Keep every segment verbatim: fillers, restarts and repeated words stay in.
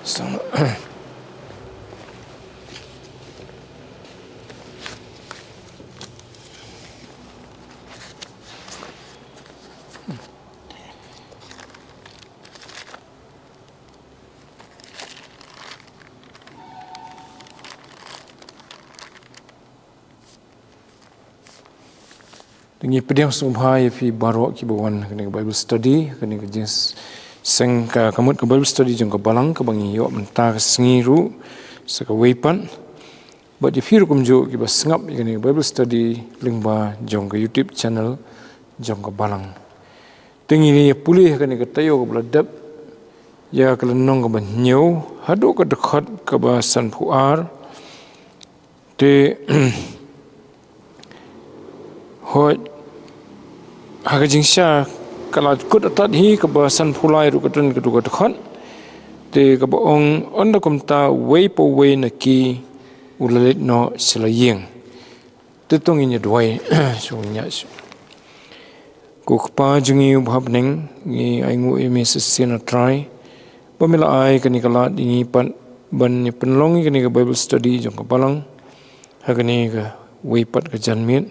Te ngi pdiang sngewbha ïa phi baroh kiba wan ha kane ka Bible study, ha kane ka jingseng ka kamut ka Bible study jong ka balang kaba ngi ïoh mynta ka sngi ruh sa kawei pat. Bad ïa phi ruh kumjuh kiba sngap ïa kane ka Bible study lyngba jong ka YouTube channel jong ka balang. Te ngin ïa pule ha kane ka taïew kaba la dep, ïa ka lynnong kaba hynñiew haduh ka dkhot kaba sanphew ar. Te hooid, ha ka jingshisha ka la kut artat hi, kaba sanphew lai ruh ka don kato ka dkhot. Te kaba ong, ynda kumta uwei pa uwei na ki u la leit noh sha la ïing. Te to ngin ïa duwai. Shu ngin ïa shu. Ko Kpa jong ngi uba ha bneng, ngi ainguh ïa me shisien, ah Trai, ba me la ai kane ka lad ïa ngi pat ban ïa pynlong ïa kane ka Bible study jong ka balang ha kane kawei pat ka janmiet,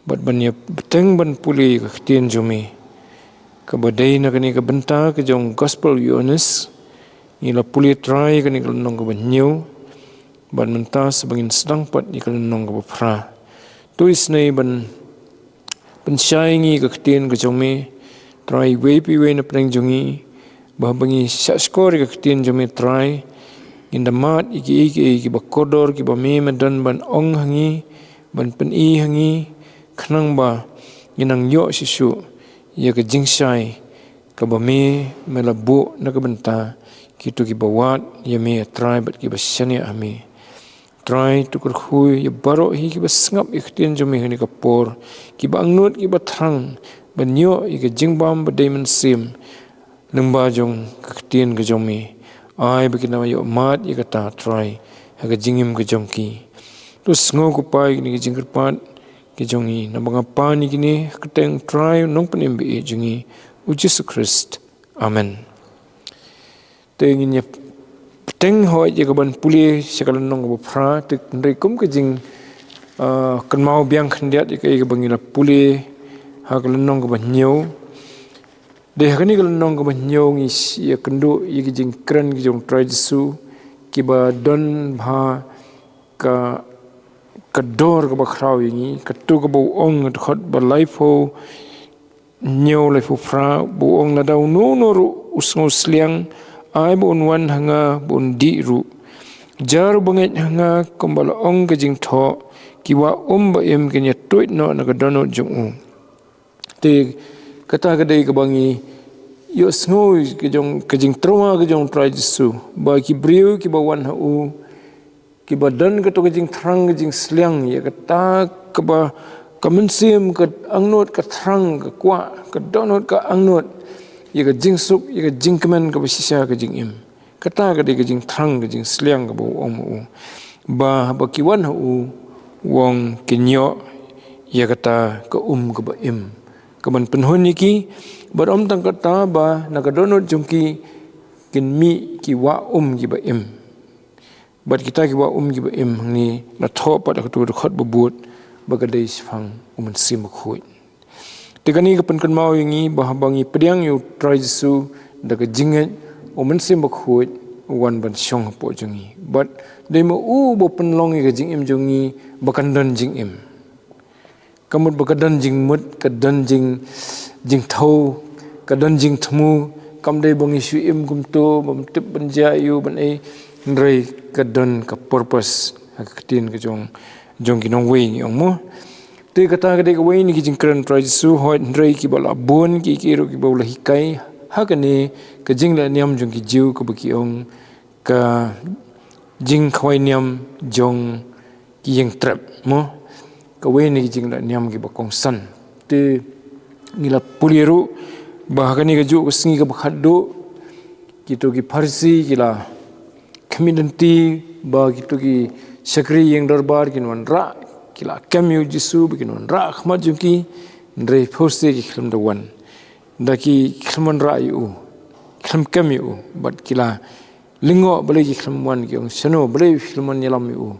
bad ban ïa bteng ban pule ïa ka ktien jong me kaba dei na kane ka bynta ka jong Gospel Ïoannis. Ngi la pule, Trai, kane ka lynnong kaba hynñiew, bad mynta sa ba ngin sdang pat ïa ka lynnong kaba phra, to isynei ban pynshai ïa ngi ka ktien ka jong me, Trai, iwei pa iwei na pdeng jong ngi, ba haba ngi shahshkor ïa ka ktien jong me, Trai, ngin da mad ïa kiei kiei kiba kordor kiba me me don ban ong ha ngi, ban pyni ha ngi, khnang ba ngin nang ïoh shisha ïa ka jingshai kaba me me la buh na ka bynta kito kiba wad ïa me, ah Trai, bad kiba shaniah ha me. Trai, to kyrkhu ïa baroh hi kiba sngap ïa ka ktien jong me ha kane ka por, kiba angnud kiba thrang ban ïoh ïa ka jingbam ba dei mynsiem lyngba jong ka ktien ka jong me. Ai ba kin nang ïoh mad ïa kata, Trai, ha ka jingim ka jong ki. To sngew, ko Pa, ïa kine ki jingkyrpad ki jong ngi, naba nga pan ïa kine ha ka kyrteng, Trai, u Nongpynim ba ïeit jong ngi, u Jisu Khrist. Amen. Te ngin ïa bteng hooid ïa kaban pule sha ka lynnong kaba phra, te hynrei kum ka jing, ah, kynmaw biang khyndiat ïa kaei kaba ngi la pule ha ka lynnong kaba hynñiew. Dei ha kane ka lynnong kaba hynñiew ngi ïa kynduh ïa ki jingkren ki jong u Trai Jisu kiba don bha ka, ka dor kaba khraw ïa ngi, kato kaba u ong ha ka dkhot ba laiphew hynñiew, laiphew phra, ba u ong, lada uno uno ruh u sngewsliang, ai ba un wan ha nga, ba un dih ruh. Jar uba ngeit ha nga, kumba la ong ka jingthoh, ki wah um ba im kin ïa tuid noh na ka dohnud jong u. Te kata ka dei kaba ngi ïohsngew ka jong, ka jingtyrwa ka jong u Trai Jisu, ba ki briew kiba wan ha u, kiba don kato ka jingthrang ka jingsliang, ïa kata kaba ka mynsiem ka angnud ka thrang, ka kwah ka dohnud ka angnud ïa ka jingsuk, ïa ka jingkmen kaba shisha ka jingim. Kata ka dei ka jingthrang ka jingsliang kaba u ong ma u, ba haba ki wan ha u, u ong kin ïoh ïa kata ka um kaba im, kaban pynhun ïa ki. Bad ym tang kata, ba na ka dohnud jong ki kin mih ki wah um kiba im. Bad kita ki wah um kiba im hangne la thoh pat ha kato ka dkhot ba bud, ba ka dei shaphang u Mynsiem Bakhuid. Te kane ka pynkynmaw ïa ngi ba haba ngi pdiang ïa u Trai Jisu da ka jingngeit, u Mynsiem Bakhuid u wan ban shong hapoh jong ngi. Bad dei ma u ba pynlong ïa ka jingim jong ngi ba kan don jingim. Ka mut ba ka don jingmut, ka don jing, jingthew, ka don jingthmu, kam dei ba ngi shu im kumto, bym tip ban jia aiu ban ei, hynrei ka don ka purpose ha ka ktien ka jong, jong ki nongwei ngi ong mo. Te kata ka dei kawei na ki jingkren u Trai Jisu, hooid, hynrei kiba la bun ki, ki ruh kiba u la hikai ha kane ka jingleh niam jong ki Jiw kaba ki ong ka jingkhawai niam jong ki ïingtrep mo. Kawei na ki jingleh niam kiba kongsan. Te ngi la pule ruh ba ha kane kajuh ka sngi kaba khatduh, kito ki Pharisi ki la khmih lynti ba kito ki shakri ïing dorbar kin wanrah, ki la kem ïa u Jisu ba kin wanrah ha khmat jong ki, hynrei phewse ki khlem da wan. Da ki khlem wanrah ïa u, khlem kem ïa u, bad ki la lyngngoh balei ki khlem wan, ki ong shano, balei phi khlem wan ïalam ïa u.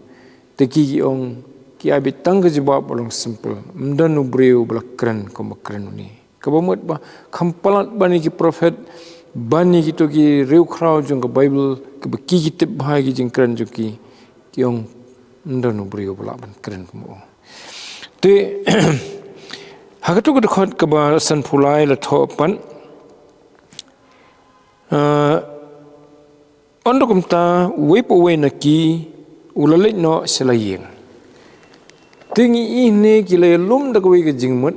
Te ki ki ong, ki ai beit tang ka jubab ba long simple. Ym don u briew ba la kren kumba kren une. Kaba mut ba kham palat ban ïa ki prophet, ban ïa kito ki riewkhraw jong ka Bible, kaba ki ki tip bha ïa ki jingkren jong ki, ki ong ym don u briew ba lah ban kren kumba u. Te ha kato ka dkhot kaba sanphew lai la thoh pat, eh, ynda kumta uwei pa uwei na ki u la leit noh sha la ïing. Te ngi ïohi ne ki la ïalum da kawei ka jingmut,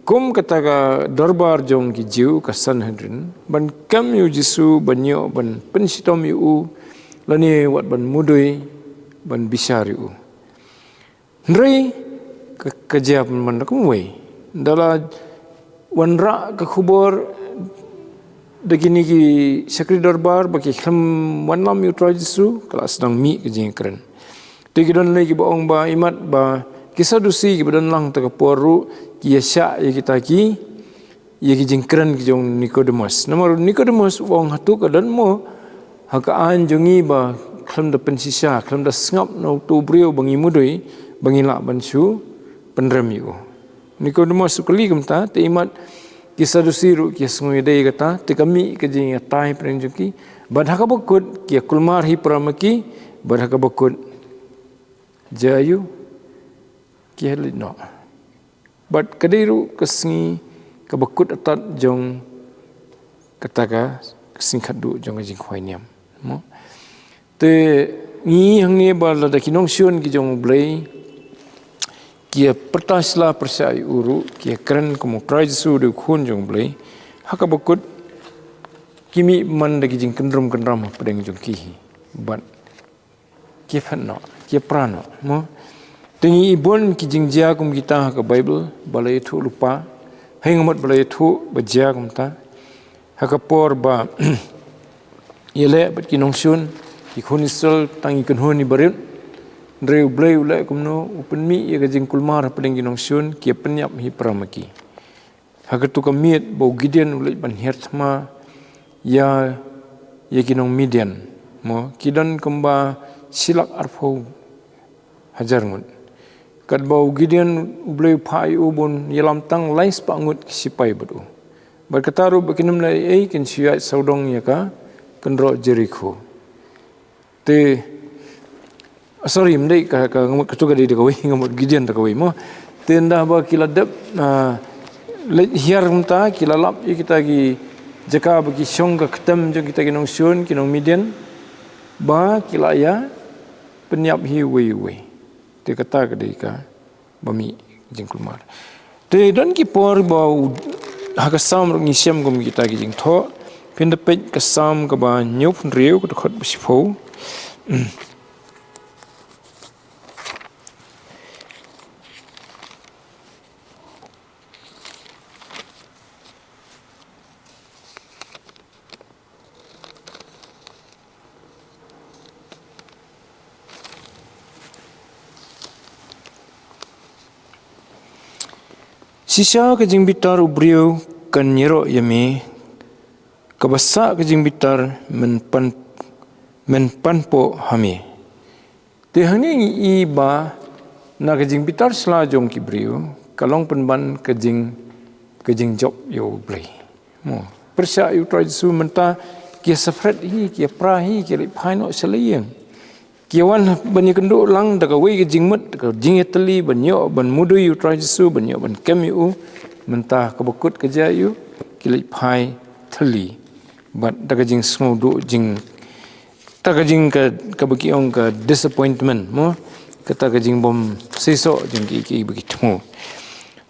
kum kata ka dorbar jong ki Jiw, ka Sanhedrin, ban kem ïa u Jisu, ban ïoh ban pynshitom ïa u, lane wat ban mudui, ban bishar ïa u. Hynrei ka, ka jia man da kumwei. Da la wanrah ka khubor da kine ki shakri dorbar ba ki khlem wanlam ïa u Trai Jisu, ka la sdang mih ka jingkren. Te ki don lei kiba ong ba imat ba ki Sadusi kiba don lang ta ka por ruh ki ïa shah ïa kita ki ïa ki jingkren ki jong Nikodemus. Namar Nikodemus u ong, hato ka don mo ha ka aiñ jong ngi ba khlem da pynshisha, khlem da sngap na uto u briew ba ngi mudui, ba ngi lah ban shu pynrem ïa u? Nikodemus u kylli kumta, te imat ki Sadusi ruh ki sngew ïadei kata, te ka mih ka jingïatai pdeng jong ki. Bad ha kaba kut ki ïa kulmar hi para ma ki, bad ha kaba kut jia ïa u, ki ïa leit noh. Bad ka dei ruh ka sngi kaba kut atat jong kata ka, ka sngi khatduh jong ka jingkhwai niam. Mo? Te ngi hangne ba lada ki nongshun ki jong U Blei ki ïa pyrta sla pyrshah ïa u ruh, ki ïa kren kum U Trai Jisu u dei u khun jong U Blei, ha kaba kut ki mih man da ki jingkyndrum kyndram hapdeng jong ki hi. Bad ki phet noh, ki pra noh, mo. Te ngi i bun ki jingjia kum kita ha ka Bible, ba la ïathuh lypa, hynrei nga mut ba la ïathuh ba jia kumta. Ha ka por ba ïaleh bad ki nongshun, ki khun Israel tang ki kynhun barit, hynrei U Blei u leh kumno, u pynmih ïa ka jingkulmar hapdeng ki nongshun, ki ïa pynïap hi para ma ki. Ha kato ka miet ba u Gideon u leit ban hiar thma ïa, ïa ki nong Midian, mo, ki don kumba shilak arphew hajar ngut. Katba u Gideon U Blei u phah ïa u ban ïalam tang lai spah ngut ki sipai bad u. Bad kata ruh ba kin ym leh ei, kin shu ïaid sawdong ïa ka kynroh Jerikho. Te, ah, sorry, ym dei ka, ka, nga mut kato ka dei da kawei, nga mut Gideon da kawei, mo. Te ynda ba ki la dep, ah, leit hiar kumta, ki la lap ïa kita ki jaka ba ki shong ka ktem jong kita ki nongshun, ki nong Midian, ba ki la ïa pynïap hi uwei uwei. Te kata ka dei ka ba mih jingkulmar. Te don ki por ba u, ha ka Salm ruh ngi shem kum kita ki jingthoh, phin da peit ka Salm kaba hynñiewphew hynriew, ka dkhot ba shiphew. Shisha ka jingbitar u briew kan ïaroh ïa me, kaba sah ka jingbitar men pan, men pan poh ha me. Te hangne ngi i ba na ka jingbitar sla jong ki briew ka long pynban ka jing, ka jingjop ïa U Blei. Mo, pyrshah ïa U Trai Jisu mynta ki ïa safret hi, ki ïa pra hi, ki ïa leit phai noh sha la ïing. Ki ïa wan ban ïakynduh lang da kawei ka jingmut, da ka jingïatylli ban ïoh ban mudui ïa U Trai Jisu, ban ïoh ban kem ïa u. Mynta kaba kut ka jia ïa u, ki leit phai thylli. Bad da ka jingsngewduh jing Ta ka jing ka, kaba ki ong ka disappointment, mo? Kata ka jingbym seisoh jong ki, ki ba ki thmu.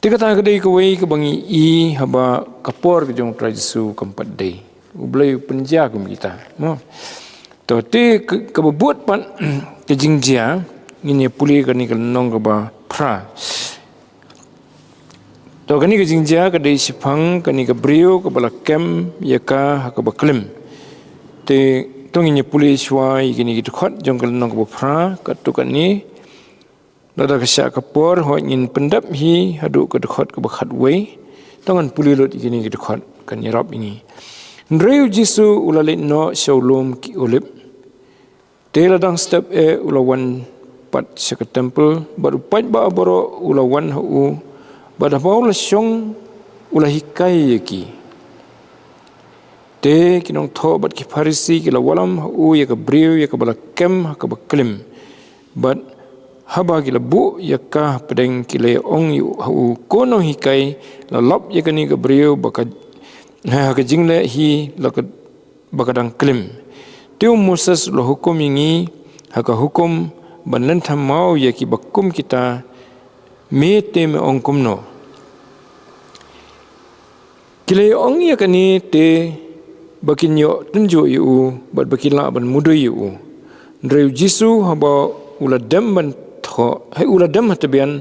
Te kata ka dei kawei kaba ngi i haba ka por ka jong U Trai Jisu kam pat dei. U Blei u pynjia kum kita, mo? To te ka, kaba bud pat ka jingjia, ngin ïa pule kane ka lynnong kaba phra. To kane ka jingjia ka dei shaphang kane ka briew kaba la kem ïa ka ha kaba klim. Te to ngin ïa pule shuwa ïa kine ki dkhot jong ka lynnong kaba phra, katto katne. Lada ka shah ka por, hooid ngin pyndep hi haduh ka dkhot kaba khatwei. To ngan pule lut ïa kine ki dkhot, kan ïarap ïa ngi. Hynrei U Jisu u la leit noh sha u lum ki Olib. Te la dang step eh u la wan pat sha ka temple, bad u paidbah baroh u la wan ha u, bad haba u la shong u la hikai ïa ki. Te ki nongthoh bad ki Pharisi ki la wallam ha u ïa ka briew ïa kaba la kem ha kaba klim. Bad haba ki la buh ïa ka hapdeng ki la ong ïa u ha u, ko nonghikai, la lap ïa kane ka briew ba ka, ha ka jingleh hi la ka, ba ka dang klim. Te u Moses u la hukum ïa ngi ha ka hukum ban lynthem maw ïa kiba kum kita, me te me ong kumno? Ki la ïa ong ïa kane te ba kin ïoh tynjuh ïa u bad ba kin lah ban mudui ïa u. Hynrei u Jisu haba u la dem ban thoh, hei u la dem ha tbian,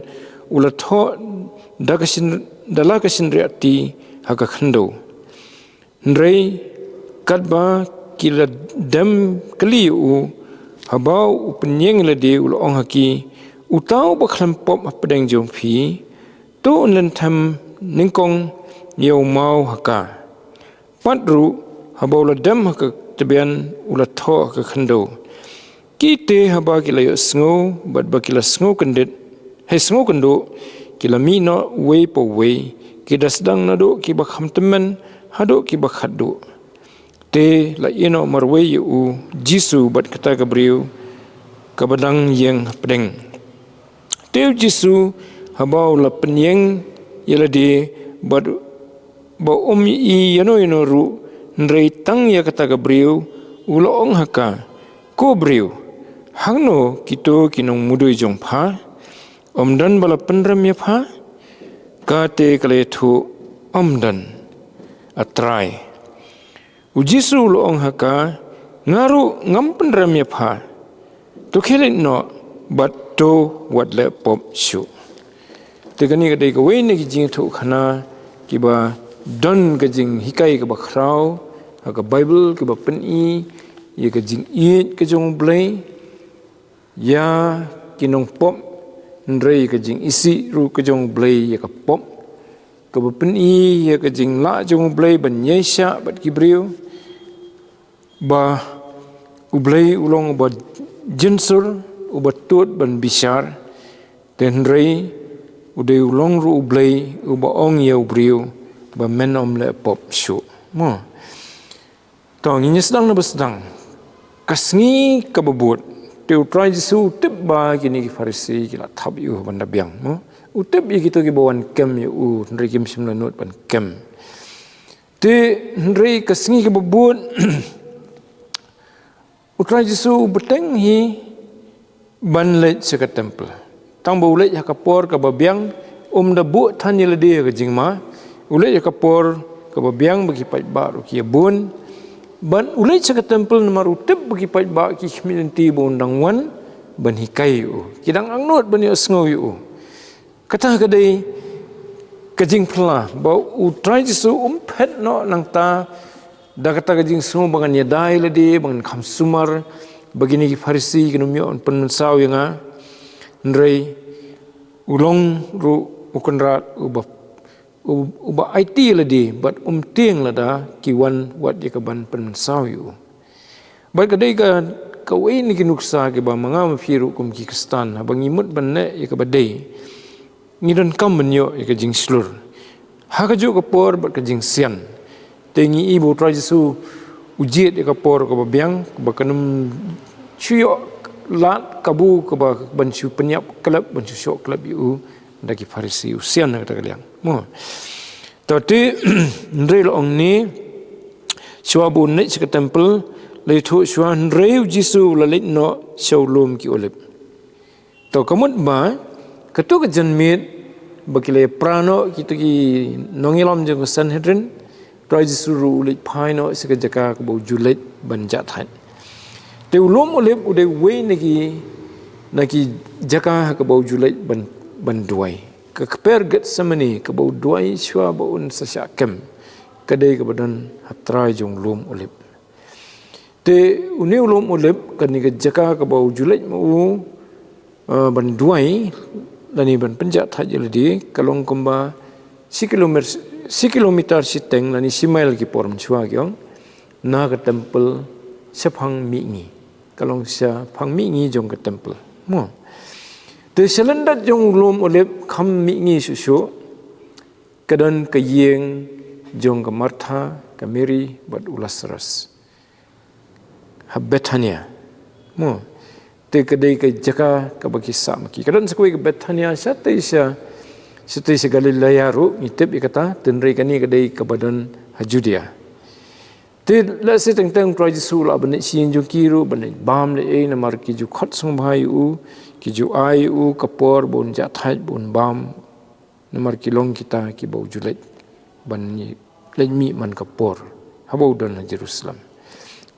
u la thoh da ka shin, da la ka shynriahti ha ka khyndew. Hynrei katba ki la dem kylli ïa u, haba u pynïeng lade u la ong ha ki, uta uba khlem pop hapdeng jong phi, to un lynthem nyngkong ïa u maw ha ka. Pat ruh haba u la dem ha ka tbian u la thoh ha ka khyndew. Ki te haba ki la ïohsngew bad ba ki la sngew kyndit, hei sngew kynduh, ki la mih noh uwei pa uwei, ki da sdang naduh kiba kham tymmen haduh kiba khatduh. Te la ïeh noh marwei ïa u Jisu bad kata ka briew kaba dang ïeng hapdeng. Te u Jisu haba u la pynïeng ïa lade bad ba um ïohi ïano ïano ruh, hynrei tang ïa kata ka briew, u la ong ha ka, ko briew, hangno kito ki nongmudui jong pha? Ym don ba la pynrem ïa pha? Ka te ka la ïathuh, ym don, A Trai. U Jisu u la ong ha ka, nga ruh ngam pynrem ïa pha. To khie leit noh bad to wat leh pop shuh. Te kane ka dei kawei na ki jingïathuhkhana kiba don ka jinghikai kaba khraw ha ka Baibl kaba pyni ïa ka jingïeit ka jong U Blei ïa ki nongpop, hynrei ka jingisih ruh ka jong U Blei ïa ka pop, kaba pyni ïa ka jinglah jong U Blei ban ïaishah bad ki briew, ba U Blei u long uba jynsur, uba tud ban bishar, te hynrei u dei u long ruh U Blei uba ong ïa u briew ba men ym leh pop shuh. Mo. To ngin ïa sdang na ba sdang. Ka sngi kaba bud. Te U Trai Jisu u tip ba kine ki Pharisi ki la thap ïa u ban da biang. Mo. U tip ïa kito kiba wan kem ïa u, hynrei kim shym la nud ban kem. Te hynrei ka sngi kaba bud, U Trai Jisu u bteng hi ban leit sha ka temple. Tang ba u leit ha ka por kaba biang, um da buh than ïa lade ha ka jingma, u leit ha ka por kaba biang ba ki paidbah ruh ki ïa bun. Ban u leit sha ka temple namar u tip ba ki paidbah ki khmih lynti ba un dang wan ban hikai ïa u. Ki dang angnud ban ïohsngew ïa u. Kata ka dei ka jingphylla ba U Trai Jisu um phet noh nangta da kata ka jingsngew ba ngan ïada ïa lade, ba ngan kham sumar, ba kine ki Pharisi kin ym ïoh ban pynmynsaw ïa nga. Hynrei u long ruh u Kynrad uba, u-, uba aiti ïa lade bad um tieng lada ki wan wat ïa ka ban pynmynsaw ïa u. Bad ka dei ka, kawei na ki nuksa kiba ma nga ma phi ruh kum ki Khristan, haba ngi mut ban leh ïa kaba dei, ngi donkam ban ïoh ïa ka jingshlur ha kajuh ka por bad ka jingsian. Te ngi i ba U Trai Jisu u jied ïa ka por kaba biang, ba kan ym shu ïoh lad kabu kaba ban shu pynïap klep, ban shu shoh klep ïa u da ki Pharisi, u sian ha kata ka liang. Mo. To te, hynrei la ong ne, shuwa ba un leit sha ka temple, la ïathuh shuwa, hynrei U Jisu u la leit noh sha u lum ki Olib. To ka mut ba, kato ka janmiet ba ki la ïapra noh kito ki nongïalam jong ka Sanhedrin, U Trai Jisu ruh u leit phai noh sha ka jaka kaba u ju leit ban jah thait. Te u lum Olib u dei uwei na ki, na ki jaka ha kaba u ju leit ban, ban duwai. Ka kper Gethsemane kaba u duwai shuwa ba un sa shah kem, ka dei kaba don ha trai jong u lum Olib. Te une u lum Olib, kane ka jaka kaba u ju leit ma u, eh, ban duwai lane ban pynjah thait ïa lade, ka long kumba shi kilometer, shi kilometer shiteng lane shi mile ki por mynshuwa ki ong, na ka temple shaphang mihngi. ka long sha phang mihngi jong ka temple. Mo. Te sha lyndet jong u lum Olib kham mihngi shuh shuh, ka don ka ïing jong ka Martha, ka Mary, bad u Lazarus. Ha Bethania. Mo. Te ka dei ka jaka kaba ki sah ma ki. Ka don sa kawei ka Bethania shatei sha, shatei sha Galilea ruh, ngi tip ïa kata, hynrei kane ka dei kaba don ha Judea. Te lehse teng teng u Trai Jisu u la ban leit sha ïing jong ki ruh, ban leit bam leit ei, namar ki ju khot sngewbha ïa u, ki ju ai ïa u ka por ba un jah thait, ba un bam. Namar ki long kita kiba u ju leit ban leit mih man ka por haba u don ha Jerusalem.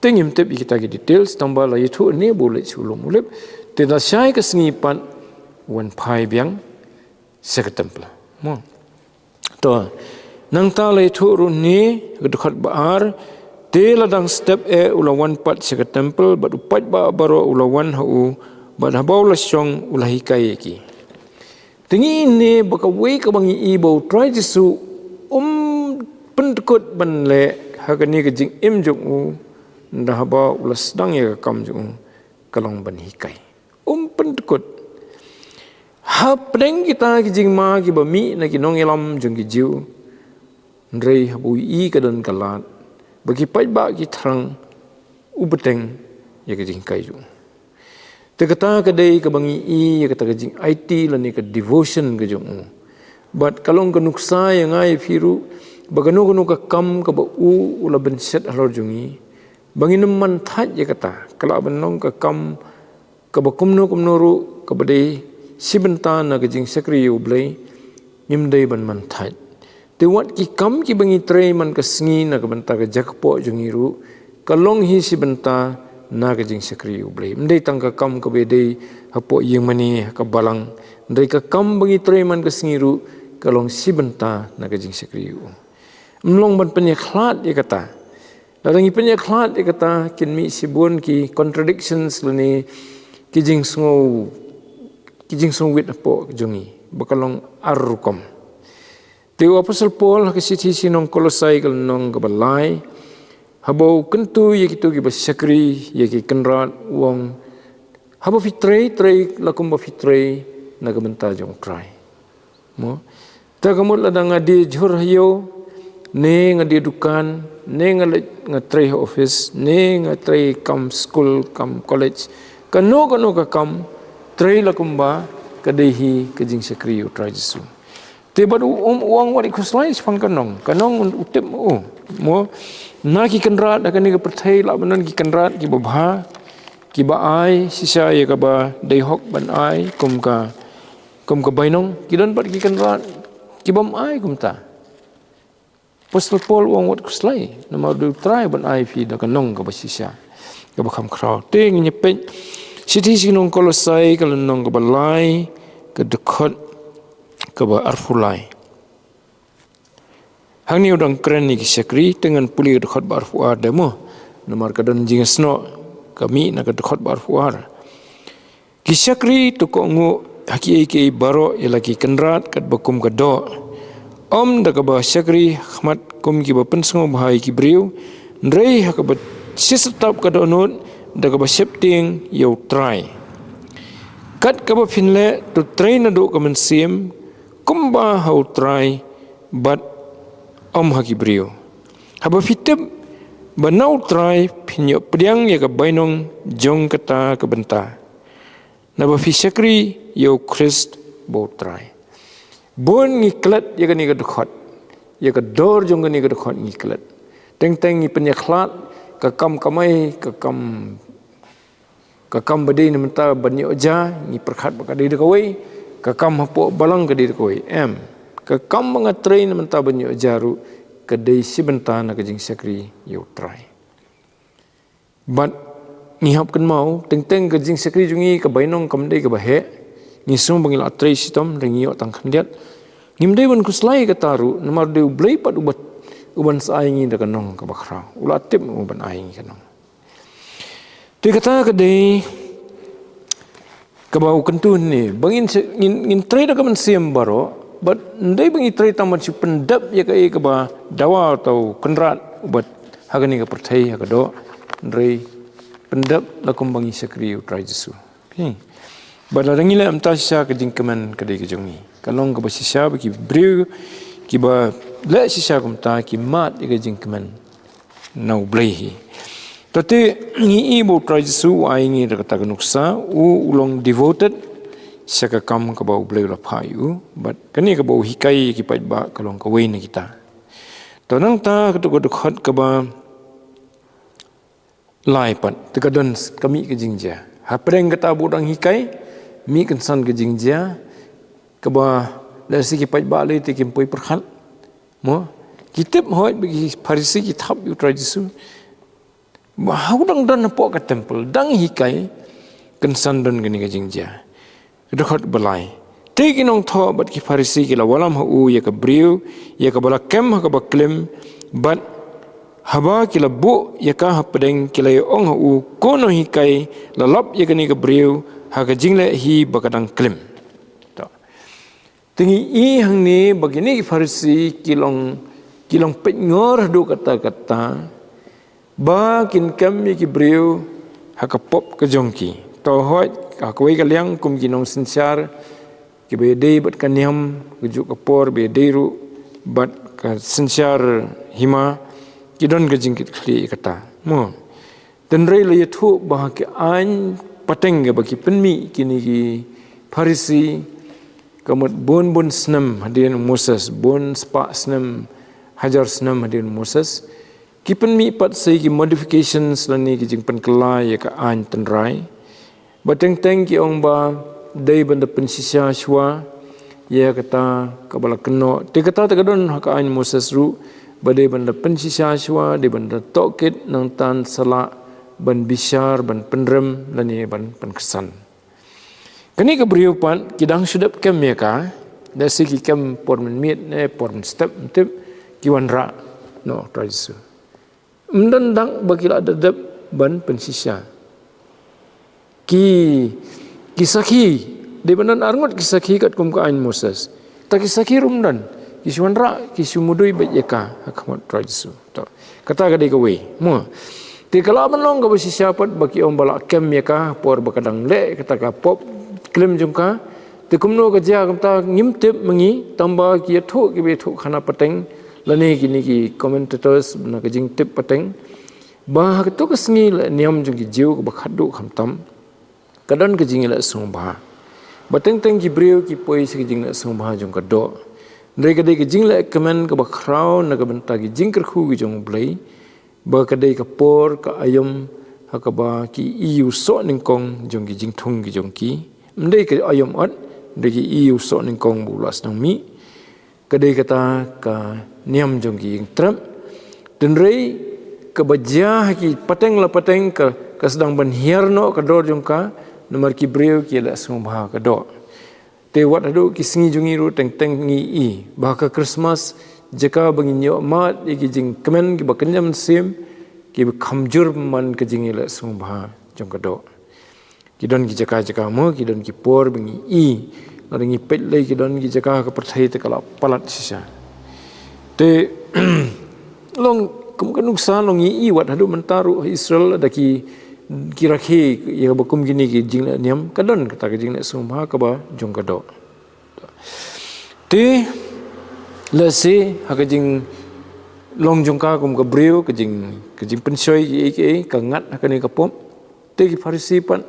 Te ngim tip ïa kita ki details, tangba la ïathuh ne ba u leit sha u lum Olib. Te lashai ka sngi pat u wan phai biang sha ka temple. Mo. To, nangta la ïathuh ruh ne ha ka dkhot ba ar, te la dang step eh u la wan pat sha ka temple, bad u paidbah baroh u la wan ha u, bad haba u la shong u la hikai ïa ki. Te ngi ïohi ba kawei kaba ngi ïohi ba u Trai Jisu um pyntyngkut ban leh ha kane ka jingim jong u, nda haba u la sdang ïa ka kam jong u ka long ban hikai. Um pyntyngkut. Hapdeng kita ki jingma kiba mih na ki nongïalam jong ki Jiw, hynrei haba u ïohi ka don ka lad ba ki paidbah ki thrang, u bteng ïa ka jinghikai jong u. Te kata ka dei kaba ngi ïohi ïa kata ka jingaiti lane ka devotion ka jong u. Bad ka long ka nuksa ïa nga ïa phi ruh ba kano kano ka kam kaba u u la bynshet halor jong ngi, ba ngin ym man thait ïa kata, ka lah ban long ka kam kaba kumno kumno ruh kaba dei shi bynta na ka jingshakri ïa u Blei, ngim dei ban man thait. Te wat ki kam kiba ngi trei man ka sngi na ka bynta ka jaka poh jong ngi ruh, ka long hi shi bynta na ka jingshakri ïa u Blei. Ym dei tang ka kam kaba dei hapoh ïing mane ha ka balang, hynrei ka kam ba ngi trei man ka sngi ruh ka long shi bynta na ka jingshakri ïa u. Ym long ban pynïakhlad ïa kata. Lada ngi pynïakhlad ïa kata, kin mih shibun ki contradictions lane ki jingsngew, ki jingsngewwit hapoh jong ngi ba ka long ar rukom. Te u Apostol Paul ha ka shithi sha ki nong Kolosai ka lynnong kaba lai, haba u kyntu ïa kito kiba shakri ïa ki kynrad, u ong, haba phi trei, trei la kumba phi trei na ka bynta jong u Trai. Mo. Te ka mut lada nga die jhur ha ïew, ne nga die dukan, ne nga leit nga trei ha office, ne nga trei kam skul, kam college, kano kano ka kam, trei la kumba ka dei hi ka jingshakri ïa u Trai Jisu. Te bad u um u ong wat i khuslai shaphang ka nong, ka nong u tip u. Mo, na ki kynrad ha kane ka pyrthei lah ban don ki kynrad kiba bha, kiba ai shisha ïa kaba dei hok ban ai, kum ka, kum ka bainong, ki don pat ki kynrad kibym ai kumta. Apostol Paul u ong wat khuslai, namar u dei u Trai ban ai phi da ka nong kaba shisha, kaba kham khraw. Te ngin ïa peit shithi sha ki nong Kolosai ka lynnong kaba lai, ka dkhot kaba arphew lai. Hangne u dang kren ïa ki shakri, te ngan pule ka dkhot ba arphew ar de mo. Namar ka don jingïasnoh ka mih na ka dkhot ba arphew ar. Ki shakri to kohnguh ha kiei kiei baroh ïa la ki kynrad katba kum ka doh. Ym da kaba shakri ha khmat kum kiba pynsngewbha ïa ki briew, hynrei ha kaba shisyntap ka dohnud da kaba sheptieng ïa u Trai. Kat kaba phin leh to trei naduh ka mynsiem, kumba ha u Trai bad ym ha ki briew. Haba phi tip ba na u Trai phin ïoh pdiang ïa ka bainong jong kata ka bynta. Naba phi shakri ïa u Khrist ba u Trai. Bun ngi klet ïa kane ka dkhot. Ïa ka dor jong kane ka dkhot ngi klet. Teng teng ngi pynïakhlad ka kam kamai, ka kam, ka kam ba dei na bynta ban ïoh ja, ngi pyrkhat ba ka dei da kawei, ka kam hapoh balang ka dei da kawei. Em, ka kam ba nga trei na bynta ban ïoh ja ruh ka dei shi bynta na ka jingshakri ïa u Trai. Bad ngi hap kynmaw, teng teng ka jingshakri jong ngi ka bainong kam dei kaba heh. Ngi sngew ba ngi la trei shitom, da ngi ïoh tang khyndiat. Ngim dei ban khuslai kata ruh, namar dei u Blei pat uba, uban sa ai ngi da ka nong kaba khraw. U la tip u ban ai ngi ka nong. Te kata ka dei kaba u kyntu ne, ba ngin, ngin, ngin trei da ka mynsiem baroh, bad ym dei ba ngin trei tang ban shu pyndep ïa kaei kaba dawa tau kynrad, bad ha kane ka pyrthei ha ka doh, hynrei pyndep la kumba ngi shakri ïa u Trai Jisu. Okay. Bad lada ngi leh kumta shisha, ka jingkmen ka dei ka jong ngi. Ka long kaba shisha ba ki briew kiba leh shisha kumta ki mad ïa ka jingkmen na U Blei hi. Te ngi i ba u Trai Jisu u ai ngi da kata ka nuksa, u, u long devoted sha ka kam kaba U Blei u la phah ïa u. Bad kane kaba u hikai ïa ki paidbah ka long kawei na kita. To nangta kato ka dkhot kaba lai pat, te ka don s-, ka mih ka jingjia. Hapdeng kata ba u dang hikai, mih kynsan ka jingjia, kaba lehse ki paidbah lei te kim poi pyrkhat. Mo, ki tip hooid ba ki Pharisi ki thap ïa u Trai Jisu. Ba ha u dang don hapoh ka temple, dang hikai, kynsan don kane ka jingjia. Dkhot ba lai. Te ki nongthoh bad ki Pharisi ki la wallam ha u ïa ka briew, ïa kaba la kem ha kaba klim, bad haba ki la buh ïa ka hapdeng ki la ïa ong ha u, ko nonghikai, la lap ïa kane ka briew ha ka jingleh hi ba ka dang klim. To. Te ngi i hangne ba kine ki Pharisi ki long, ki long peit ngor haduh katta katta, ba kin kem ïa ki briew ha ka pop ka jong ki. To hooid, ha kawei ka liang kum ki nongsynshar, kiba ïadei bad ka niam, ka juk ka por, ba ïadei ruh bad ka synshar hima, ki don ka jingkitkhlieh ïa kata. Mo. Hynrei la ïathuh ba ha ki aiñ pateng kaba ki pynmih kine ki Pharisi, ka mut bun bun snem hadien u Moses, bun spah snem, hajar snem hadien u Moses, ki pynmih pat sa ki modifications lane ki jingpynkylla ïa ka aiñ tynrai. Ba teng teng ki ong ba dei ban da pynshisha shuwa ïa kata kaba la kynnoh. Te kata te ka don ha ka aiñ Moses ruh, ba dei ban da pynshisha shuwa, dei ban da tohkit, nangta sa lah ban bishar, ban pynrem lane ban pynksan. Kane ka briew pat ki dang shu dep kem ïa ka, lehse ki kem por mynmiet ne por mynstep, ym tip, ki wanrah noh u Trai Jisu. Ym don dak ba ki la dep ban pynshisha. Ki, ki sakhi, dei ban don arngut ki sakhi katkum ka aiñ Moses. Te ki sakhi ruh ym don, ki shu wanrah, ki shu mudui beit ïa ka ha khmat u Trai Jisu. To, kata ka dei kawei. Mo. Te ka lah ban long kaba shisha pat ba ki ong ba la kem ïa ka por ba ka dang leh kata ka pop klim jong ka. Te kumno ka jia kumta ngim tip ma ngi, tangba ki ïathuh kiba ïathuh khana pateng lane kine ki commentators na ka jingtip pateng, ba ha kato ka sngi lehniam jong ki Jiw kaba khatduh khamtam, ka don ka jingïaleh sngewbha. Ba teng teng ki briew ki poi sha ka jingleh sngewbha jong ka doh. Hynrei ka dei ka jingleh kmen kaba khraw na ka bynta ki jingkyrkhu ki jong U Blei, ba ka dei ka por ka aïom ha kaba ki ïohi ïa u soh nyngkong jong ki jingthung ki jong ki. Ym dei ka aïom ot, hynrei ki ïohi ïa u soh nyngkong ba u la sdang mih. Ka dei kata ka niam jong ki ïingtrep. Hynrei kaba jia ha ki pateng la pateng ka, ka sdang ban hiar noh ka dor jong ka, namar ki briew ki ïaleh sngewbha ka doh. Te wat haduh ki sngi jong ngi ruh teng teng ngi i ba ha ka Christmas, jaka ba ngin ïoh mad ïa ki jingkmen kiba kynja mynsiem, kiba kham jur man ka jingïaleh sngewbha jong ka doh. Ki don ki jaka jaka mo, ki don ki por ba ngi i. Lada ngi peit lei ki don ki jaka ha ka pyrthei te ka la palat shisha. Te long kum ka nuksa long ngi i wat haduh mynta ruh ha Israel da ki, ki rakhe ïa kaba kum kine ki jingleh niam, ka don kata ka jingleh sngewbha kaba jong ka doh. Te lehse ha ka jinglong jong ka kum ka briew, ka jing, ka jingpynshoi kiei kiei ka ngat ha kane ka pop. Te ki Pharisi pat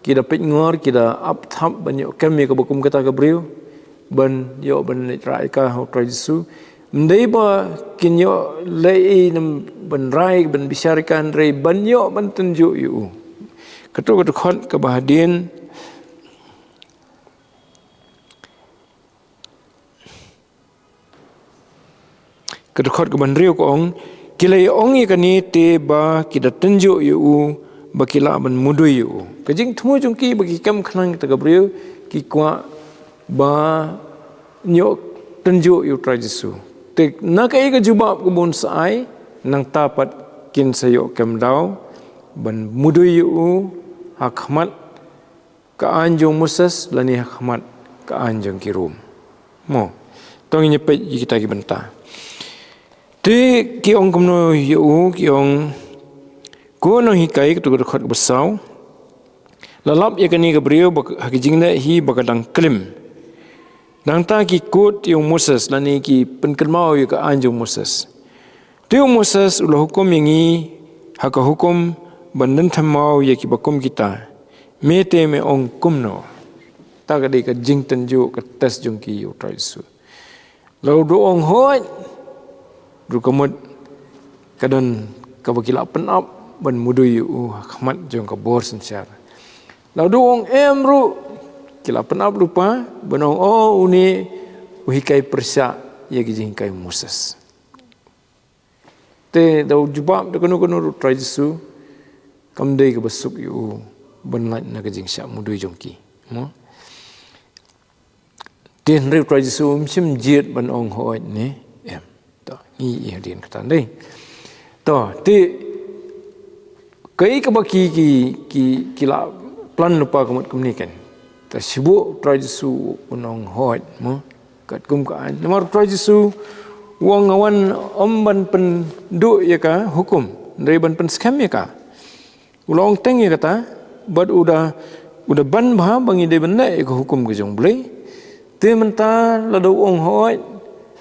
ki da peit ngor, ki da ap thap ban ïoh kem ïa kaba kum kata ka briew, ban ïoh ban leit rah ïa ka ha u Trai Jisu. Ym dei ba kin ïoh leh ei ne ban rai ban bishar ïa ka, hynrei ban ïoh ban tynjuh ïa u. Kato ka dkhot kaba hadien, ka dkhot kaba hynriew ka ong, ki la ïa ong ïa kane te ba ki da tynjuh ïa u, ba ki lah ban mudui ïa u. Ka jingthmu jong ki ba ki kem khnang kata ka briew, ki kwah ban ïoh tynjuh ïa u Trai Jisu. Te na kaei ka jubab kaba un sa ai, nangta pat kin sa ïoh kem daw ban mudui ïa u ha khmat ka aiñ jong u Moses lane ha khmat ka aiñ jong ki Rom. Mo. To ngin ïa peit ïa kita ki bynta. Te ki ong kumno ïa u, ki ong, Ko nonghikai, katu ka dkhot kaba saw. La lap ïa kane ka briew ba ka, ha ka jingleh hi ba ka dang klim. Nangta ki kut ïa u Moses, lane ki pynkynmaw ïa ka aiñ jong u Moses. Te u Moses u la hukum ïa ngi ha ka hukum ban lynthem maw ïa kiba kum kita. Me te me ong kumno? Ta ka dei ka jingtynjuh, ka test jong ki ïa u Trai Jisu. La u da ong hooid, ruh ka mut ka don kaba ki la pynap ban mudui ïa u ha khmat jong ka bor synshar. La u da ong em ruh, ki la pynap lypa ban ong, o, une u hikai pyrshah ïa ki jinghikai u Moses. Te da u jubab da kano kano ruh u Trai Jisu kam dei kaba suk ïa u ban lait na ka jingshah mudui jong ki. Mo? Te hynrei u Trai Jisu um shym jied ban ong hooid ne em. To, ngi ïohi hadien kata dei. To, te kaei kaba ki, ki, ki, ki la plan lypa ka mut kumne kan. Te shibun u Trai Jisu un ong hooid, mo, katkum ka aiñ. Namar u Trai Jisu u ong nga wan ym ban pynduh ïa ka hukum, hynrei ban pynskhem ïa ka. U la ong teng ïa kata, bad u da, u da ban bha ba ngi dei ban leh ïa ka hukum ka jong u Blei. Te mynta lada u ong hooid,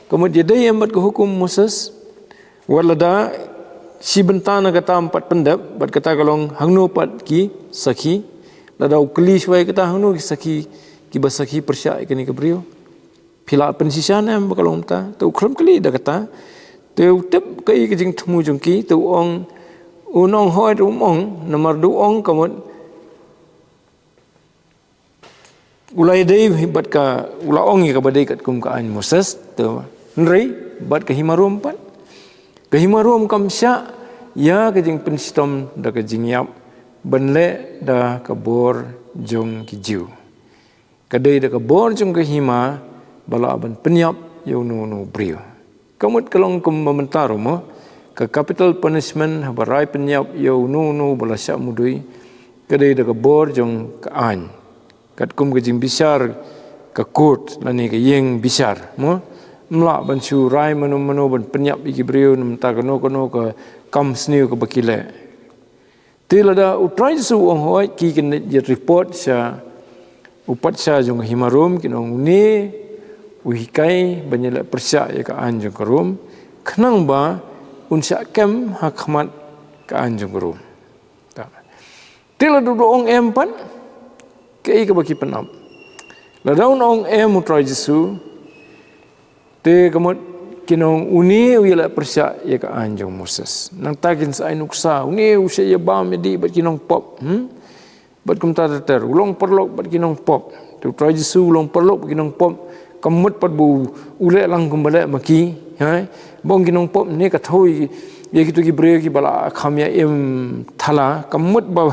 ka mut ïadei em bad ka hukum Moses. Wat lada shi bynta na kata ym pat pyndep, bad kata ka long hangno pat ki sakhi. Lada u kylli shuwa ïa kata, hangno ki sakhi, kiba sakhi pyrshah ïa kane ka briew. Phi la pynshisha ne em ba ka long mynta? Te u khlem kylli da kata. Te u tip kaei ka jingthmu jong ki, te u ong, un ong hooid ruh um ong, namar da u ong ka mut u la ïadei bad ka, u la ong ïa kaba dei katkum ka aiñ Moses, te hynrei bad ka hima Rom pat. Ka hima Rom kam shah ïa ka jingpynshitom da ka jingïap ban leh da ka bor jong ki Jiw. Ka dei da ka bor jong ka hima ba lah ban pynïap ïa uno uno u briew. Ka mut ka long kumba mynta ruh mo, ka capital punishment haba rai pynïap ïa uno uno ba la shah mudui, ka dei da ka bor jong ka aiñ. Katkum ka jingbishar ka court lane ka ïing bishar, mo, ym lah ban shu rai mano mano ban pynïap ïa ki briew na bynta kano kano ka kam sniew kaba ki leh. Te lada u Trai Jisu u ong hooid, ki kin ïa report sha u patsha jong ka hima Rom, kin ong une u hikai ban ïaleh pyrshah ïa ka aiñ jong ka Rom, khnang ba un shah kem ha khmat ka aiñ jong ka Rom. Ta. Te lada u da ong em pat, kaei kaba ki pynap? Lada un ong em u Trai Jisu, te ka mut kin ong une u ïaleh pyrshah ïa ka aiñ jong Moses. Nangta kin sa ai nuksa, une u shah ïabam ïadih bad ki nongpop, hmm? Bad kumta ter ter, u long paralok bad ki nongpop. Te u Trai Jisu u long paralok bad ki nongpop, kam mut pat ba u leh lang kumba leh ma ki, ha? Ba ong ki nongpop ne ka thew ïa kito ki briew kiba la kham ïa im thala, kam mut ba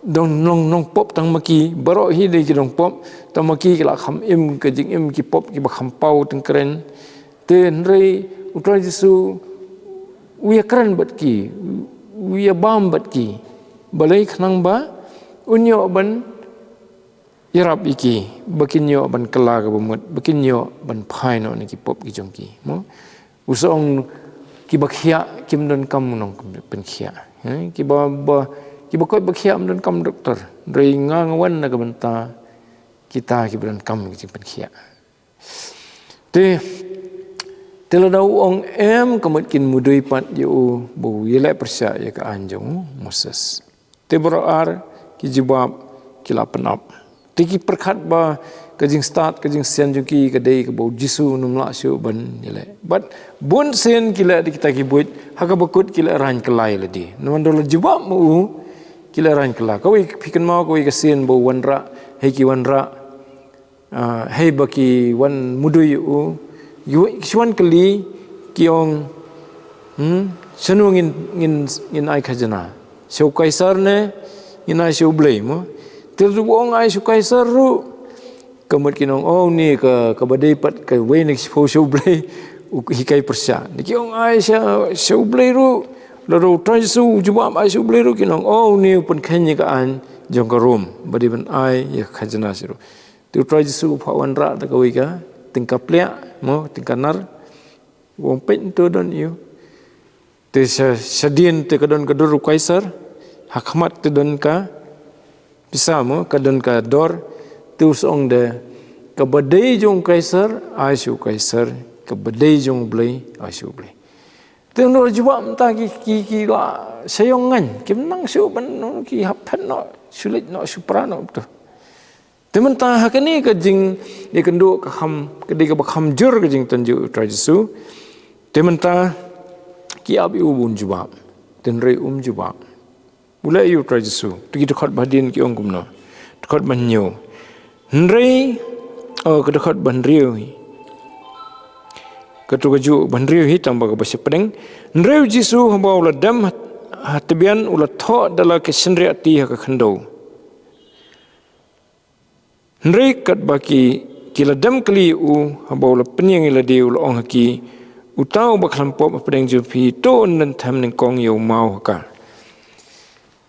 dang nong, nongpop tang ma ki, baroh hi dei ki nongpop, tang ma ki ki la kham im ka jingim ki pop kiba kham paw tyngkren. Te hynrei u Trai Jisu u ïakren bad ki, u ïabam bad ki. Balei? Khnang ba un ïoh ban ïarap ïa ki, ba kin ïoh ban kylla kaba mut, ba kin ïoh ban phai noh na ki pop ki jong ki. Mo? U sa ong kiba khiah kim donkam u nongpynkhiah. Eh, kiba, ba, kiba koit ba khiah ym donkam doktor. Hynrei nga nga wan na ka bynta kita kiba donkam ki jingpynkhiah. Te, te lada u ong em, ka mut kin mudui pat ïa u ba u ïaleh pyrshah ïa ka aiñ jong u Moses. Te baroh ar ki jubab ki la pynap. Te ki pyrkhat ba ka jingstad, ka jingsian jong ki ka dei kaba u Jisu un ym lah shuh ban ïaleh. Bad bun sien ki leh da kita ki buit, ha kaba kut ki leh rain kylla ïa lade. Namar da la jubab ma u, ki leh rain kylla. Kawei, phi kynmaw kawei ka sien ba u wanrah, hei ki wanrah, ah, hei ba ki wan mudui ïa u, ki wa-, ki shu wan kylli, ki ong, hmm, shano ngin, ngin, ngin ai khajna? Sha u Kaisar ne ngin ai sha u Blei, mo? Te lada u ong ai sha u Kaisar ruh, ka mut kin ong, o, une ka, kaba dei pat kawei na ki shiphew sha u Blei, u hikai pyrshah. Te ki ong ai sha, sha u Blei ruh, lada u Trai Jisu u jubab ai sha u Blei ruh, kin ong, o, une u pynkheiñ ïa ka aiñ jong ka Rom, ba dei ban ai ïa ka khajna sha u. Te u Trai Jisu u phah wanrah da kawei ka tyngka pliah, mo, tyngka nar. U ong, peit, to don ïa u. Te sha, shadien te ka don ka dur u Kaisar. Ha khmat te don ka pisa mo, ka don ka dor, te u sa ong de, kaba dei jong u Kaisar, ai sha u Kaisar, kaba dei jong u Blei, ai sha u Blei. Te u nor jubab mynta ki, ki, ki la shah ïong ngan, kim nang shuh ban, ki hap phet noh, shu leit noh, shu pra noh to. Te mynta ha kane ka jingïakynduh ka kham, ka dei kaba kham jur ka jingtynjuh u Trai Jisu. Te mynta ki ap ïa u ban jubab. Te hynrei um jubab. U leh ïa u Trai Jisu. Te ki dkhot ba hadien ki ong kumno. Dkhot ba hynñiew. Hynrei, oh, ka dkhot ba hynriew hi. Kato kajuh ba hynriew hi tang ba kaba shapdeng. Hynrei u Jisu haba u la dem ha, ha tbian u la thoh da la ka shynriahti ha ka khyndew. Hynrei katba ki, ki la dem kylli ïa u, haba u la pynïeng ïa lade u la ong ha ki, uta uba khlem pop hapdeng jong phi, to un lynthem nyngkong ïa u maw ha ka.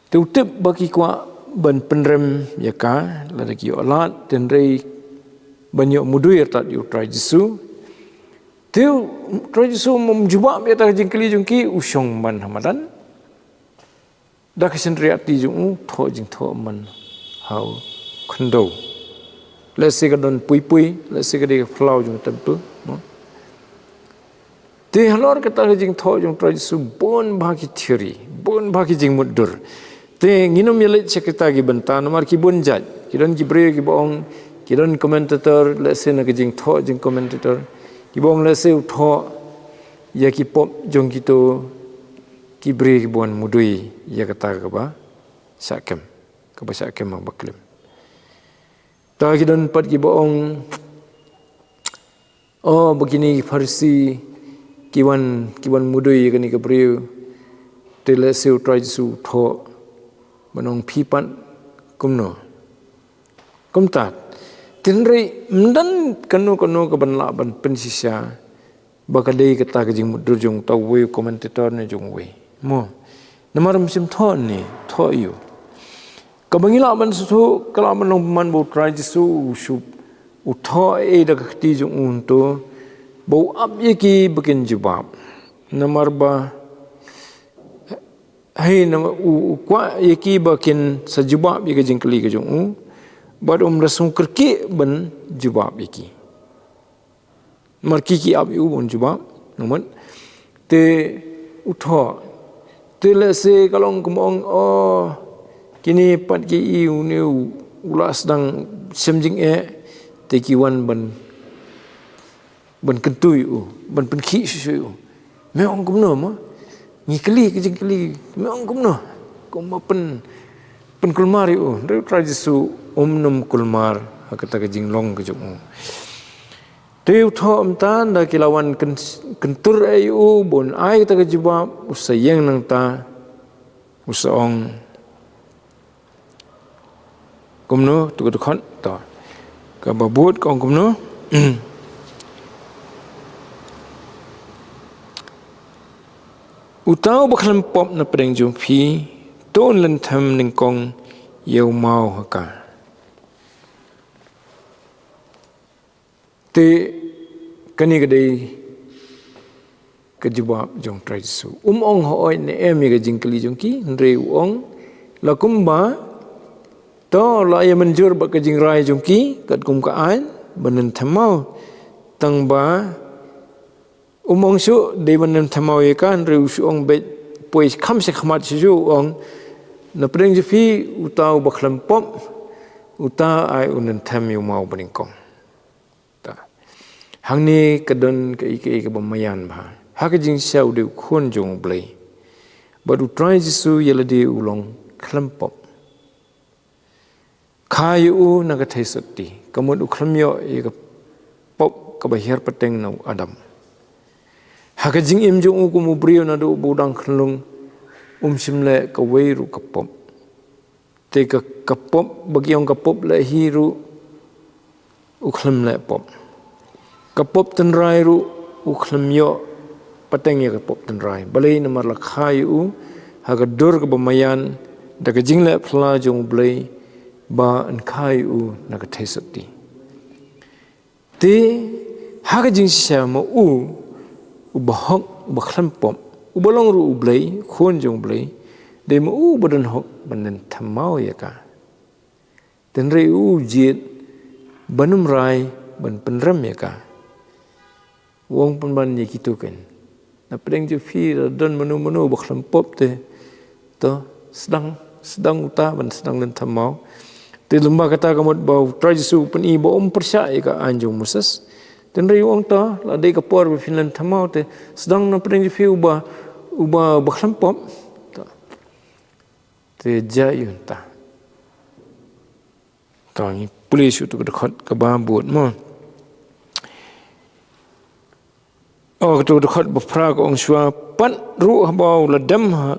Te u tip ba ki kwah ban pynrem ïa ka, lada ki ïoh lad, te hynrei ban ïoh mudui artat ïa u Trai Jisu. Te u Trai Jisu um jubab ïa kata ka jingkylli jong ki, u shong man ha madan. Da ka shynriahti jong u, thoh jingthoh man ha u khyndew. Lehse ka don pui pui, lehse ka dei ka phyllaw jong u temple, mo. Te halor kata ka jingthoh jong u Trai Jisu, bun bha ki theory, bun bha ki jingmutdur. Te ngin ym ïaleit sha kita ki bynta, namar ki bun jait, ki don ki briew kiba ong, ki don commentator, lehse na ka jingthoh jong commentator, kiba ong lehse u thoh ïa ki pop jong kito ki briew kiba wan mudui ïa kata kaba shah kem, kaba shah kem ha baklim. Ta ki don pat kiba ong, oh, ba kine ki Pharisi ki wan, ki wan mudui ïa kane ka briew, te lehse u Trai Jisu u thoh ban ong phi pat kumno. Kumta, te hynrei ym don kano kano kaban lah ban pynshisha ba ka dei kata ka jingmutdur jong uta uwei u commentator ne jong uwei, mo. Namar ym shym thoh ne, thoh ïa u. Kaba ngi lah ban sngewthuh, ka lah ban long pynban ba u Trai Jisu u shu, u thoh ei da ka kti jong u hangto, ba u ap ïa ki ba kin jubab. Namar ba, hei, namar u, u kwah ïa ki ba kin sa jubab ïa ka jingkylli ka jong u, bad um da sngewkyrkieh ban jubab ïa ki. Namar ki ki ap ïa u ban jubab, namar te u thoh. Te lehse ka long kumba ong, oh, kine pat ki i une u, u la sdang shem jingeh, te ki wan ban, ban kyntu ïa u, ban pynkhih shuh shuh ïa u. Me ong kumno mo? Ngi kylli ka jingkylli, me ong kumno? Kumba pyn, pynkulmar ïa u. Hynrei u Trai Jisu um nym kulmar ha kata ka jinglong ka jong u. Te u thoh mynta, ynda ki la wan kyn-, kyntur ïa u, ba un ai kata ka jubab, u sa ïeng nangta, u sa ong. Kumno, tu ka dkhot, to. Kaba bud ka ong kumno. Uta uba khlem pop na pdeng jong phi, to un lynthem nyngkong ïa u maw ha ka. Te kane ka dei ka jubab jong Trai Jisu. Um ong hooid ne em ïa ka jingkylli jong ki, hynrei u ong, la kumba, to la ïa mynjur bad ka jingrai jong ki, katkum ka aiñ, ban lynthem maw. Tang ba, um ong shuh, dei ban lynthem maw ïa ka, hynrei u shu ong beit, poi kham sha khmat shuh shuh u ong, na pdeng jong phi, uta uba khlem pop, uta ai un lynthem ïa u maw banyngkong. Ta. Hangne ka don kaei kaei kaba maïan bha. Ha ka jingshisha u dei u khun jong u Blei. Bad u Trai Jisu ïa lade u long khlem pop. Kha ïa u na ka theisotti. Ka mut u khlem ïoh ïa ka pop kaba hiar pateng na u Adam. Ha ka jingim jong u kum u briew naduh ba u dang khunlung um shym leh kawei ruh ka pop. Te ka, ka pop, ba ki ong ka pop leh hi ruh, u khlem leh pop. Ka pop tynrai ruh, u khlem ïoh pateng ïa ka pop tynrai. Balei namar la kha ïa u, ha ka dur kaba maïan, da ka jingleh phylla jong u Blei, ba yn kha ïa u na ka theisotti. Te, ha ka jingshisha ma u, uba hok, uba khlem pop, uba long ruh u Blei, khun jong u Blei, Dei ma u ba don hok ban lynthem maw ïa ka. Tynrai u jied ban ym rai ban pynrem ïa ka. U ong pynban ïa kito ken. Na pdeng jong phi la don mano mano ba khlem pop te, to sdang, sdang uta ban sdang lynthem maw. Te lyngba kata ka mut ba u Trai Jisu u pyni ba um pyrshah ïa ka aiñ jong Moses. Tynrai u ong to, la dei ka por ba phin lynthem maw te, sdang na pdeng jong phi uba, uba ba khlem pop. To. Te jia ïa uta. To ngi pule shuh tu ka dkhot kaba bud mo. Oh, ka tu ka dkhot ba phra ka ong shuwa, pat ruh haba u la dem ha,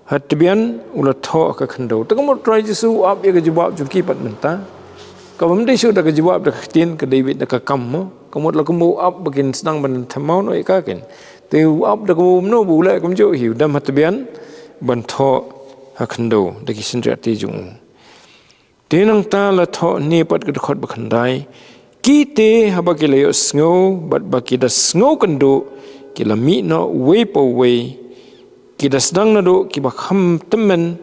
ha tbian u la thoh ha ka khyndew. Te ka mut Trai Jisu u ap ïa ka jubab jong ki pat mynta. Kaba ym dei shuh da ka jubab da ka ktien, ka dei beit da ka kam mo. Ka mut la kumba u ap ba kin sdang ban lynthem maw noh ïa ka ken. Te u ap da kumno ba u leh kumjuh hi, u dem ha tbian ban thoh ha khyndew da ki synriah te jong u. Te nangta la thoh ne pat ka dkhot ba khyndai. Ki te haba ki la ïohsngew bad ba ki da sngew kynduh, ki la mih noh uwei pa uwei, ki da sdang naduh kiba kham tymmen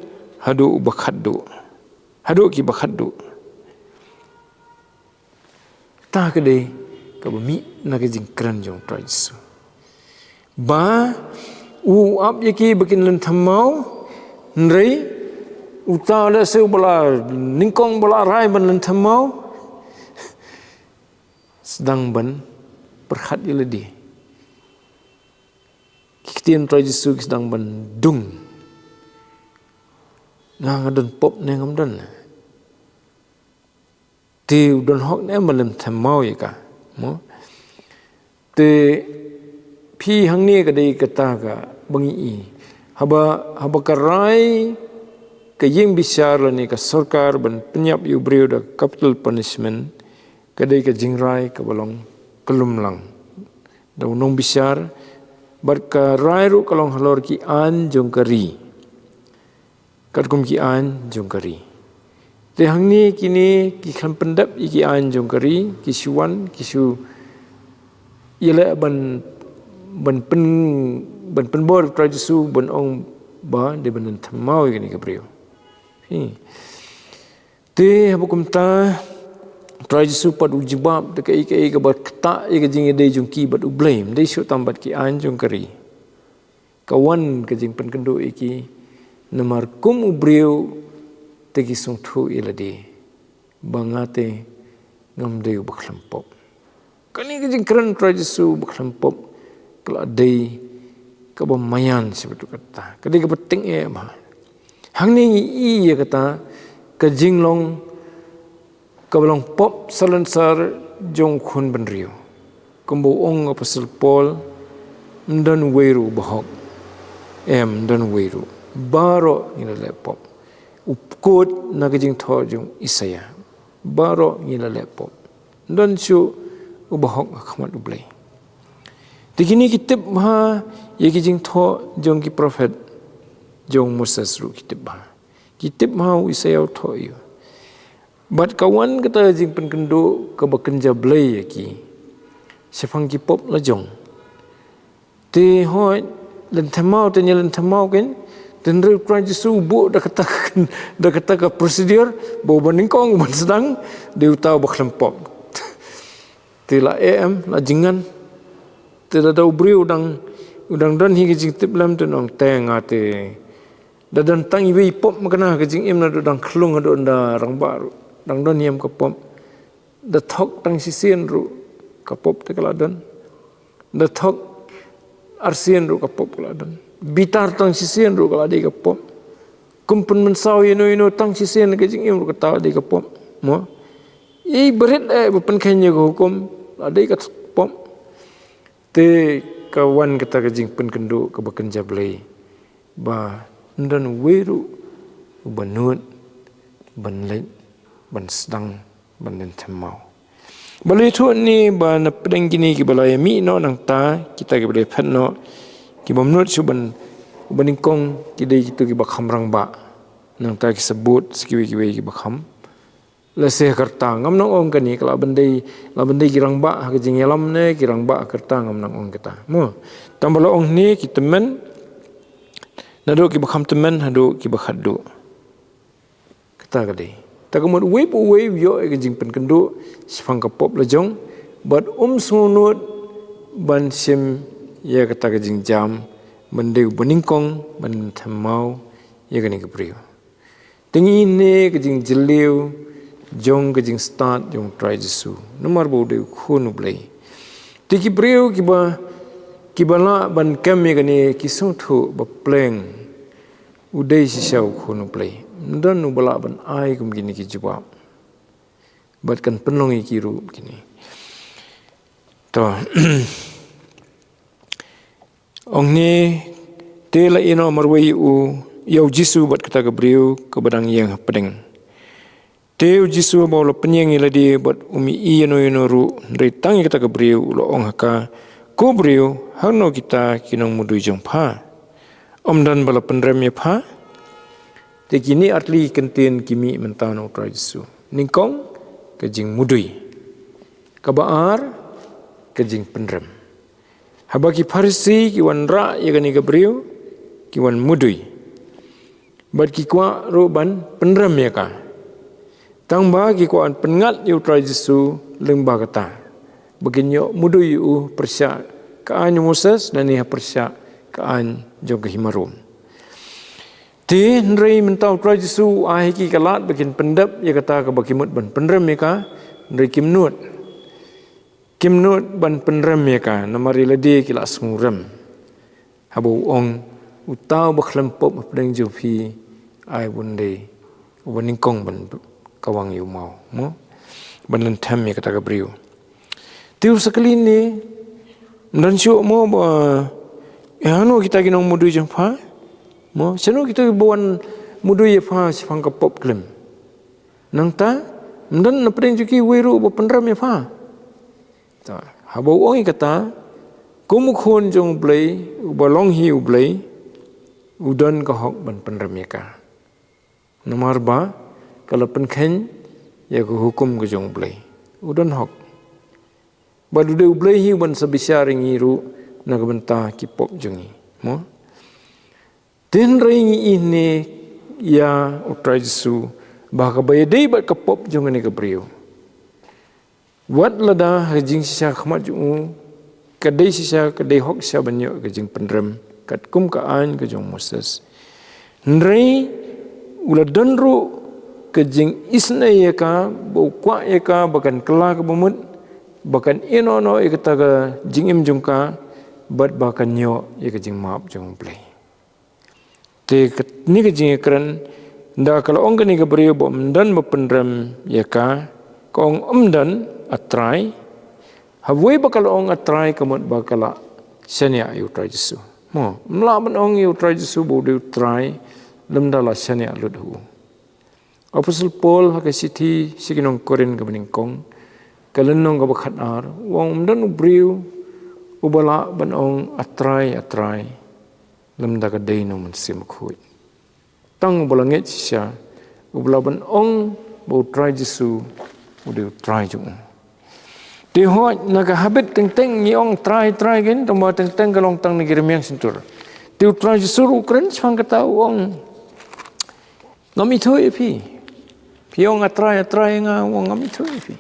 haduh uba khatduh. Haduh kiba khatduh. Ta ka dei kaba mih na ka jingkren jong u Trai Jisu. Ba u ap ïa ki ba kin lynthem maw, hynrei uta lehse uba la nyngkong ba la rai ban lynthem maw, sdang ban pyrkhat ïa lade. Ki ktien Trai Jisu ki sdang ban dung. Nga, nga don pop ne ngam don? Te u don hok ne em ban lynthem maw ïa ka? Mo? Te phi, hangne ka dei kata kaba ngi i. Haba, haba ka rai ka ïing bishar lane ka sorkar ban pynïap ïa u briew da capital punishment, ka dei ka jingrai kaba long kyllum lang da u nongbishar, bad ka rai ruh ka long halor ki aiñ jong ka ri. Katkum ki aiñ jong ka ri. Te hangne kine ki khlem pyndep ïa ki aiñ jong ka ri, ki shu wan, ki shu ïaleh ban, ban pyn, ban pynbor Trai Jisu ban ong ba dei ban lynthem maw ïa kane ka briew. Hi. Te haba kumta, Trai Jisu pat u jubab da kaei kaei kaba ktah ïa ka jingïadei jong ki bad U Blei, ym dei shuh tang bad ki aiñ jong ka ri. Ka wan ka jingpynkynduh ïa ki, namar kum u briew te ki sngewthuh ïa lade ba nga te ngam dei uba khlem pop. Kane ka jingkren Trai Jisu uba khlem pop ka la dei kaba maïan shibun kata. Ka dei kaba tyngeh bha. Hangne ngi i ïa kata ka jinglong kaba long pop salonsar jong u khun bynriew. Kumba u ong u Apostol Paul, ym don uwei ruh uba hok. Em, ym don uwei ruh. Baroh ngi la leh pop. U kut na ka jingthoh jong u Isaïah. Baroh ngi la leh pop. Ym don shuh uba hok ha khmat U Blei. Te kine ki tip bha ïa ki jingthoh jong ki prophet jong u Moses ruh ki tip bha. Ki tip bha u Isaïah u thoh ïa u. Bad ka wan kata jingpynkynduh kaba kynja blei ïa ki shaphang ki pop la jong. Te hooid, lynthem maw, te ngi lynthem maw ken, te hynrei u Trai Jisu u buh da kata ka, da kata ka procedure, ba uba nyngkong ban sdang, dei uta uba khlem pop. Te la em, la jynjar. Te lada u briew u dang, u dang don hi ka jingtip lem te un ong te nga te. Da don tang iwei i pop mynta ha ka jingim, naduh dang khlung haduh da rangbah ruh. Dang don hi em ka pop. Da thok tang shisien ruh ka pop te ka la don. Da thok arsien ruh ka pop ka la don. Bitar tang shisien ruh ka la dei ka pop. Kum pynmynsaw ïano ïano tang shisien ka jingim ruh kata la dei ka pop. Mo? I barit eh ba pynkheiñ ïa ka hukum la dei ka pop. Te ka wan kata ka jingpynkynduh kaba kynja blei. Ba ym don uwei ruh uba nud ban leit ban sdang ban lynthem maw. Ba la ïathuh ne ba na pdeng kine kiba la ïamih noh nangta, kita kiba la ïaphet noh, ki bym nud shuh ban, uba nyngkong ki dei kito kiba kham rangbah. Nangta ki sabut sa kiwei kiwei kiba kham. Lehse ha ka rta, ngam nang ong kane, ka lah ban dei, lah ban dei ki rangbah ha ka jingïalam ne ki rangbah ha ka rta, ngam nang ong kata. Mo, tang ba la ong ne ki tymmen, Naduh kiba kham tymmen haduh kiba khatduh. Kata ka dei. Ta ka mut uwei pa uwei u ïoh ïa ka jingpynkynduh shaphang ka pop la jong, bad um sngewnud ban shim ïa kata ka jingjam, ban dei uba nyngkong ban thymmai ïa kane ka briew. Te ngi ne ka jingjylliew jong ka jingstad jong u Trai Jisu. Namar ba u dei u khun u Blei. Te ki briew kiba, kiba lah ban kem ïa kane ki sngewthuh ba pleng u dei shisha u khun u Blei. Ym don uba lah ban ai kum kine ki jubab. Bad kan pynlong ïa ki ruh kine. To. Ong ne, te la ïehnoh marwei u, ïa u Jisu bad kata ka briew kaba dang ïeng hapdeng. Te u Jisu haba u la pynïeng ïa lade bad um ïohi ïano ïano ruh, hynrei tang ïa kata ka briew u la ong ha ka, ko briew, hangno kita ki nongmudui jong pha? Ym don ba la pynrem ïa pha? Te kine ar tylli ki kyntien ki mih mynta na u Trai Jisu. Nyngkong, ka jingmudui. Kaba ar, ka jingpynrem. Haba ki Pharisi ki wanrah ïa kane ka briew, ki wan mudui. Bad ki kwah ruh ban pynrem ïa ka. Tang ba ki kwah ban pynngat ïa u Trai Jisu lyngba kata. Ba kin ïoh mudui ïa u pyrshah ka aiñ Moses, lane ha pyrshah ka aiñ jong ka hima Rom. Te hynrei mynta u Trai Jisu u ai ha ki ka lad ba kin pyndep ïa kata kaba ki mut ban pynrem ïa ka, hynrei kim nud. Kim nud ban pynrem ïa ka, namar ïa lade ki la sngewrem. Haba u ong, uta uba khlem pop hapdeng jong phi, ai ba un dei uba nyngkong ban kawang ïa u maw, mo? Ban lynthem ïa kata ka briew. Te u sa kylli ne, ym don shuh mo ba, eh, hangno kita ki nongmudui jong pha? Mo, shano kita kiba wan mudui ïa pha shaphang ka pop klim? Nangta, ym don na pdeng jong ki uwei ruh uba pynrem ïa pha. To, haba u ong ïa kata, kum u khun jong u Blei, uba long hi u Blei, u don ka hok ban pynrem ïa ka. Namar ba, ka la pynkheiñ ïa ka hukum ka jong u Blei. U don hok. Bad u dei u Blei hi uban sa bishar ïa ngi ruh na ka bynta ki pop jong ngi. Mo? Te hynrei ngi ïohi ne ïa u Trai Jisu, ba kaba ïadei bad ka pop jong kane ka briew. Wat lada ha ka jingshisha khmat jong u, ka dei shisha, ka dei hok shisha ban ïoh ka jingpynrem, katkum ka aiñ ka jong u Moses. Hynrei, u la don ruh ka jingisynei ïa ka, ba u kwah ïa ka, ba kan kylla kaba mut, ba kan ïehnoh noh ïa kata ka jingim jong ka, bad ba kan ïoh ïa ka jingmap jong u Blei. Te kane ka jingïakren, da ka la ong kane ka briew ba ym don ba pynrem ïa ka, ka ong ym don, A Trai. Hawei ba ka la ong A Trai ka mut ba ka la shaniah ïa u Trai Jisu. Mo, ym lah ban ong ïa u Trai Jisu ba u dei u Trai, lymda la shaniah lut ha u. Apostol Paul ha ka shithi sha ki nong Korinth kaba nyngkong, ka lynnong kaba khatar, u ong ym don u briew, uba lah ban ong A Trai, A Trai. Lymda ka dei na u Mynsiem Bakhuid. Tang uba la ngeit shisha, uba lah ban ong ba u Trai Jisu, u dei u Trai jong u. Te hooid na ka habit teng teng ngi ong Trai, Trai kein, tangba teng teng ka long tang na ki rmiang shyntur. Te u Trai Jisu ruh u kren shaphang kata u ong. Ngam ithuh ïa phi. Phi ong A Trai, A Trai ïa nga, u ong ngam ithuh ïa phi.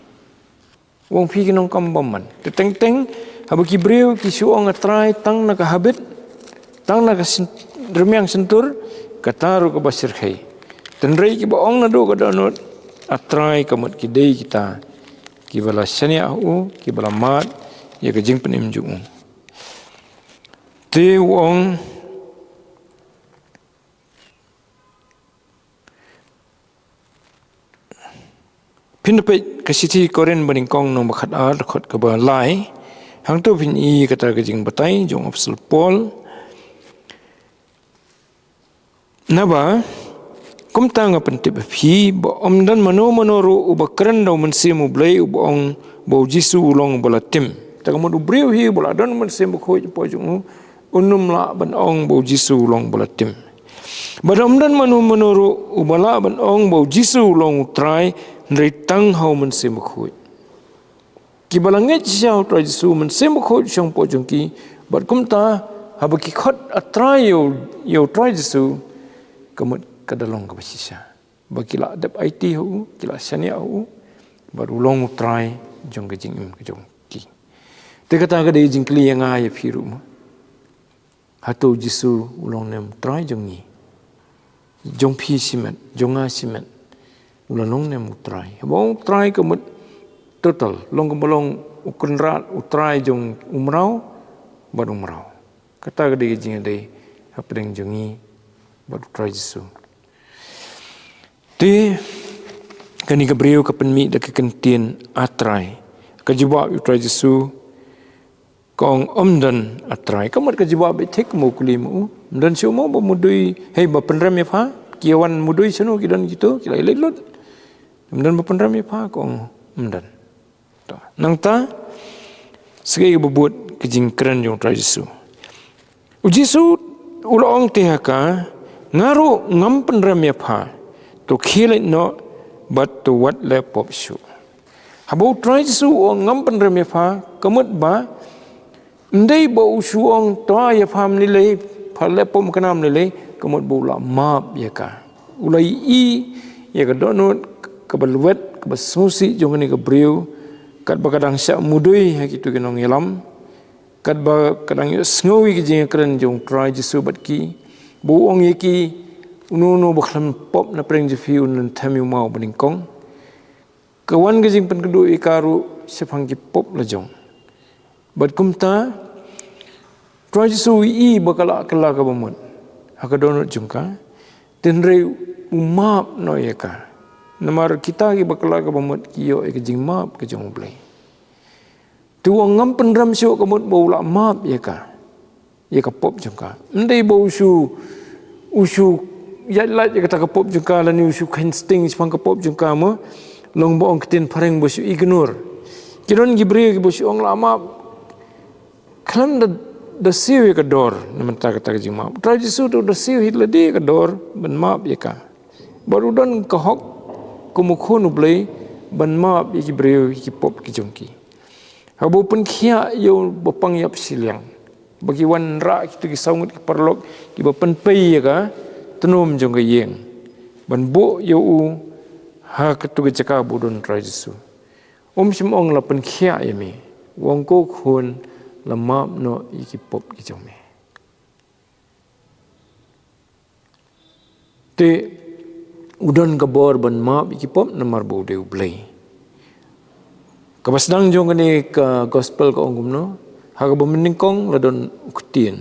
U ong phi ki nongkam bymman. Te teng teng, haba ki briew ki shu ong A Trai tang na ka habit, tang na ka syn-, rmiang shyntur, kata ruh kaba shyrkhei. Hynrei kiba ong naduh ka dohnud, A Trai ka mut ki dei kita, kiba la shaniah ha u, kiba la mad ïa ka jingpynim jong u. Te u ong, phin da peit ka shithi Korinth ba nyngkong nong ba khatar, dkhot kaba lai. Hangto phin i kata ka jingbatai jong u Apostol Paul. Naba, kumta nga pyntip ïa phi, ba ym don mano mano ruh uba kren da u Mynsiem u Blei uba ong ba u Jisu u long uba la tim. Ta ka mut u briew hi uba la don u Mynsiem Bakhuid hapoh jong u, un ym lah ban ong ba u Jisu u long uba la tim. Bad ym don mano mano ruh uba lah ban ong ba u Jisu u long u Trai, hynrei tang ha u Mynsiem Bakhuid. Kiba la ngeit shisha ha u Trai Jisu, u Mynsiem Bakhuid u shong hapoh jong ki, bad kumta Haba ki khot a Trai ïa u, ïa u Trai Jisu, ka mut ka da long kaba shisha. Ba ki la dep aiti ha u, ki la shaniah ha u, bad u long u Trai jong ka jingim ka jong ki. Te kata ka dei jingkylli ïa nga ïa phi ruh mo. Hato u Jisu u long ne em u Trai jong ngi? Jong phi shimet, jong nga shimet. U la long ne em u Trai? Haba u Trai ka mut total, long kaba long u Kynrad, u Trai jong u mraw bad u mraw. Kata ka dei ka jingïadei hapdeng jong ngi bad u Trai Jisu. Te kane ka briew ka pynmih da ka kyntien a Trai. Ka jubab ïa u Trai Jisu, ka ong, ym don a Trai. Ka mut ka jubab beit thik mo, u kylli mo u. Ym don shuh mo ba mudui, hei, ba pynrem ïa pha? Ki wan mudui shano ki don kito, ki la ïaleit lut. Ym don ba pynrem ïa pha? Ka ong, ym don. To, nangta, sa kaei kaba bud ka jingkren jong u Trai Jisu? U Jisu u la ong te ha ka, nga ruh ngam pynrem ïa pha, to khie leit noh bad to wat leh pop shuh. Haba u Trai Jisu u ong ngam pynrem ïa pha, ka mut ba, ym dei ba u shu ong to ïa pha ym lei lei, pha leh pop kane ym lei lei, ka mut ba u la map ïa ka. U la ïohi ïa ka dohnud kaba lwet, kaba sngewsih jong kane ka briew, katba ka dang shah mudui ha kito ki nongïalam, katba ka dang ïohsngew ïa ka jingkren jong u Trai Jisu bad ki, ba u ong ïa ki, uno uno ba khlem pop na pdeng jong phi un lynthem ïa u maw banyngkong. Ka wan ka jingpynkynduh ïa ka ruh shaphang ki pop la jong. Bad kumta, Trai Jisu u ïohi ba ka la kylla kaba mut ha ka dohnud jong ka, hynrei u map noh ïa ka. Namar kita kiba kylla kaba mut ki ïoh ïa ka jingmap ka jong U Blei. Te u ong ngam pynrem shuh, ka mut ba u la map ïa ka, ïa ka pop jong ka. Ym dei ba u shu, u shu ïaid lait ïa kata ka pop jong ka, lane u shu kheiñ sting shaphang ka pop jong ka mo. Long ba ong ka ktien phareng ba u shu ignore. Ki don ki briew kiba shu ong la map, khlem da, da siew ïa ka dor na bynta kata ka jingmap. U Trai Jisu te u da siew hi lade ïa ka dor ban map ïa ka. Bad u don ka hok kum u khun U Blei ban map ïa ki briew ïa ki pop ki jong ki. Haba u pynkhiah ïa u bapang ïap shiliang, ba ki wan rah kito ki saw ngut ki paralok kiba pynpei ïa ka tnum jong ka ïing ban buh ïa u ha kato ka jaka ba u don, Trai Jisu. Um shym ong la pynkhiah ïa me, u ong ko khun, la map noh ïa ki pop ki jong me. Te u don ka bor ban map ïa ki pop namar ba u dei U Blei. Kaba sdang jong kane ka gospel ka ong kumno, ha kaba mynnyngkong la don u ktien.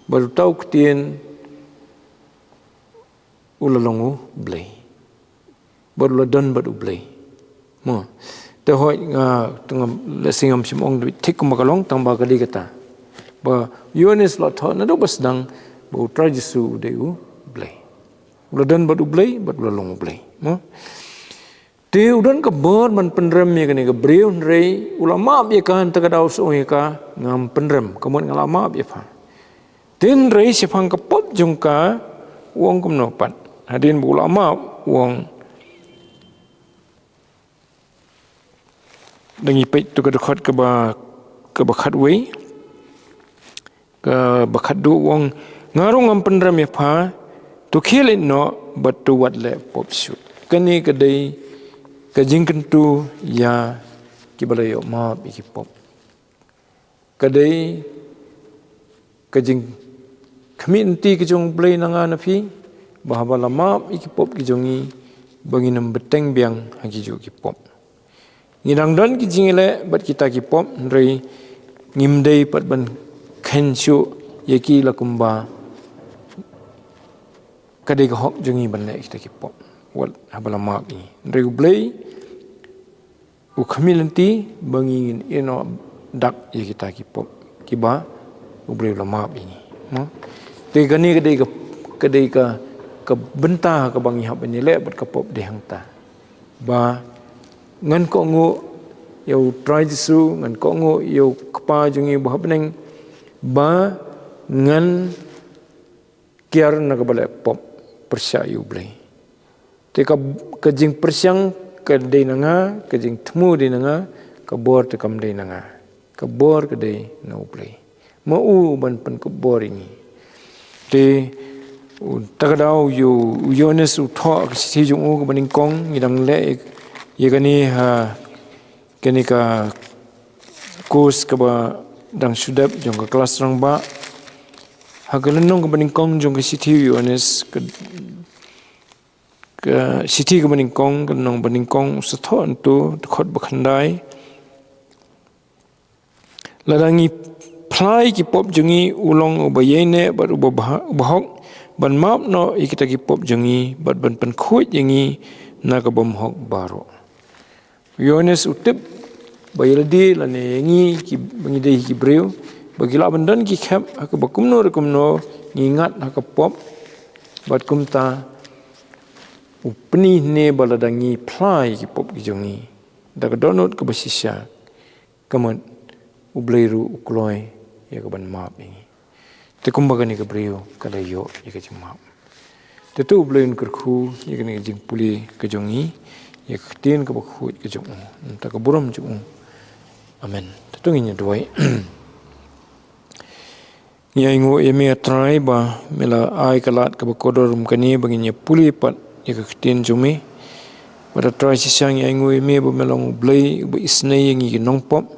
Bad uta u ktien u la long U Blei. Bad u la don bad U Blei. Mo. Te hooid nga, te ngam, lehse ngam shym ong da beit thik kumba ka long, tang ba ka dei kata. Ba Ïoannis u la thoh naduh ba sdang ba u Trai Jisu u dei U Blei. U la don bad U Blei, bad u la long U Blei. Mo. Te u don ka bor ban pynrem ïa kane ka briew, hynrei u la map ïa ka, hynta ka daw u ong ïa ka, ngam pynrem, ka mut nga la map ïa pha. Te hynrei shaphang ka pop jong ka, u ong kumno pat? Hadien ba u la map, u ong, dang ïa peit tu ka dkhot kaba, kaba khatwei, kaba khatduh, u ong, nga ruh ngam pynrem ïa pha, to khie leit noh bad to wat leh pop shuh. Kane ka dei ka jingkyntu ïa kiba la ïoh map ïa ki pop. Ka dei ka jingkhmih lynti ka jong U Blei na nga na phi, ba haba la map ïa ki pop ki jong ngi, ba ngin ym bteng biang ha kijuh ki pop. Ngi dang don ki jingïaleh bad kita ki pop, hynrei ngim dei pat ban kheiñ shuh ïa ki la kumba ka dei ka hok jong ngi ban leh kita ki pop wat haba la map ïa ngi. Hynrei U Blei u khmih lynti ba ngin ïehnoh dak ïa kita ki pop kiba U Blei u la map ïa ngi. Mo? Te kane ka dei ka, ka dei ka, ka bynta kaba ngi hap ban ïaleh bad ka pop, dei hangta. Ba ngan kohnguh ïa U Trai Jisu, ngan kohnguh ïa U Kpa jong ngi uba ha bneng, ba ngan kiar na kaba leh pop pyrshah ïa U Blei. Te ka, ka jingpyrshang ka dei na nga, ka jingthmu dei na nga, ka bor te kam dei na nga. Ka bor ka dei na U Blei. ma u ban pynkupbor ïa ngi. Te u, ta ka daw u Ïoannis u thoh ka shithi jong u kaba nyngkong, ngi dang leh ïa kane ha kane ka course kaba dang shu dep jong ka klas rangbah. Ha ka lynnong kaba nyngkong jong ka shithi u Ïoannis, ka, ka shithi kaba nyngkong, ka lynnong ba nyngkong, u sa thoh hangto, dkhot ba khyndai. Lada ngi phla ïa ki pop jong ngi, u long uba ïaineh bad uba bha-, uba hok ban map noh ïa kita ki pop jong ngi bad ban pynkhuid ïa ngi na ka bymhok baroh. U Ïoannis u tip ba ïa lade lane ïa ngi kiba ngi dei ki briew ba ki lah ban don ki khep ha kaba kumno re kumno ngi ngat ha ka pop, bad kumta u pyni hangne ba lada ngi phla ïa ki pop ki jong ngi da ka dohnud kaba shisha, ka mut U Blei ruh u kloi ïa ka ban map ïa ngi. Te kumba kane ka briew ka la ïoh ïa ka jingmap, te to U Blei un kyrkhu ïa kane ka jingpule ka jong ngi ïa ka ktien kaba khuid ka jong u, na ka bynta ka burom jong u. Amen. Te to ngin ïa duwai. Ngi ainguh ïa me, A Trai, ba me la ai ka lad kaba kordor kum kane ba ngin ïa pule pat ïa ka ktien jong me. Bad A Trai, shisha ngi ainguh ïa me ba me long U Blei uba isynei ïa ngi ki nongpop,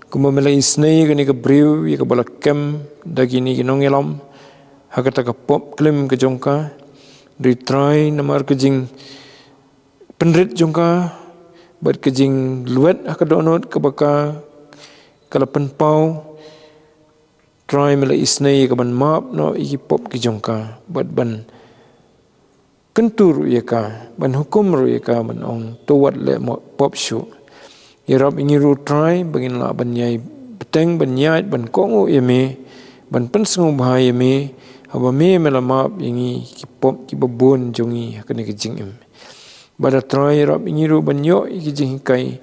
kumba me la isynei ïa kane ka briew ïa kaba la kem da kine ki nongïalam ha kata ka pop klim ka jong ka. Dei, Trai, namar ka jingpynrit jong ka bad ka jinglwet ha ka dohnud kaba ka, ka la pynpaw, Trai, me la isynei ïa ka ban map noh ïa ki pop ki jong ka bad ban kyntu ruh ïa ka, ban hukum ruh ïa ka, ban ong, to wat leh mo-, pop shuh. Ïarap ïa ngi ruh, Trai, ba ngin lah ban ïai bteng, ban ïaid, ban kohnguh ïa me, ban pynsngewbha ïa me, haba me, me la map ïa ngi ki pop kiba bun jong ngi ha kane ka jingim. Bad A Trai, ïarap ïa ngi ruh ban ïoh ïa ki jinghikai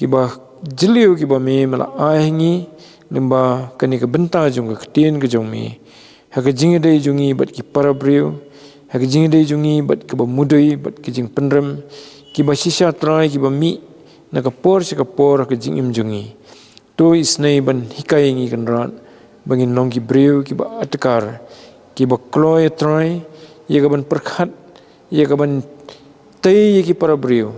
kiba jylliew kiba me, me la ai ha ngi lyngba kane ka bynta jong ka ktien ka jong me, ha ka jingïadei jong ngi bad ki para briew, ha ka jingïadei jong ngi bad kaba mudui bad ka jingpynrem, kiba shisha, Trai, kiba mih na ka por sha ka por ha ka jingim jong ngi. To isynei ban hikai ïa ngi, Kynrad, ba ngin long ki briew kiba adkar, kiba kloi, A Trai, ïa ka ban pyrkhat, ïa ka ban tei ïa ki para briew,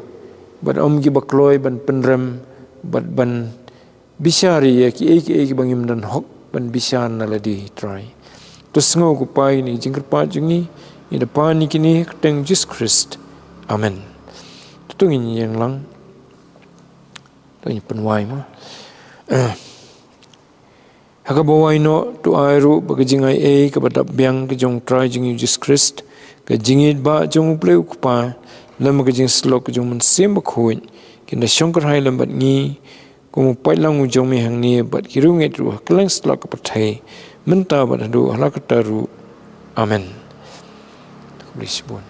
bad ym kiba kloi ban pynrem bad ban bishar ïa kiei kiei kiba ngim don hok ban bishar na lade, Trai. To sngew, ko Pa, ïa kine ki jingkyrpad jong ngi, ngi da pan ïa kine ha ka kyrteng Jisu Khrist. Amen. To ngin ïeng lang. To ngin pynwai mo. Eh. Ha kaba wai noh, to ai ruh ba ka jingai ei kaba dap biang ka jong U Trai jong ngi U Jisu Khrist, ka jingïeit ba jong U Blei U Kpa, lem bad ka jingsyllok ka jong U Mynsiem Bakhuid, kin da shong kyrhai lem bad ngi, kum u paidlang u jong me hangne, bad ki riewngeit ruh ha kylleng satlak ka pyrthei, mynta bad haduh hala karta ruh. Amen. Khublei shibun.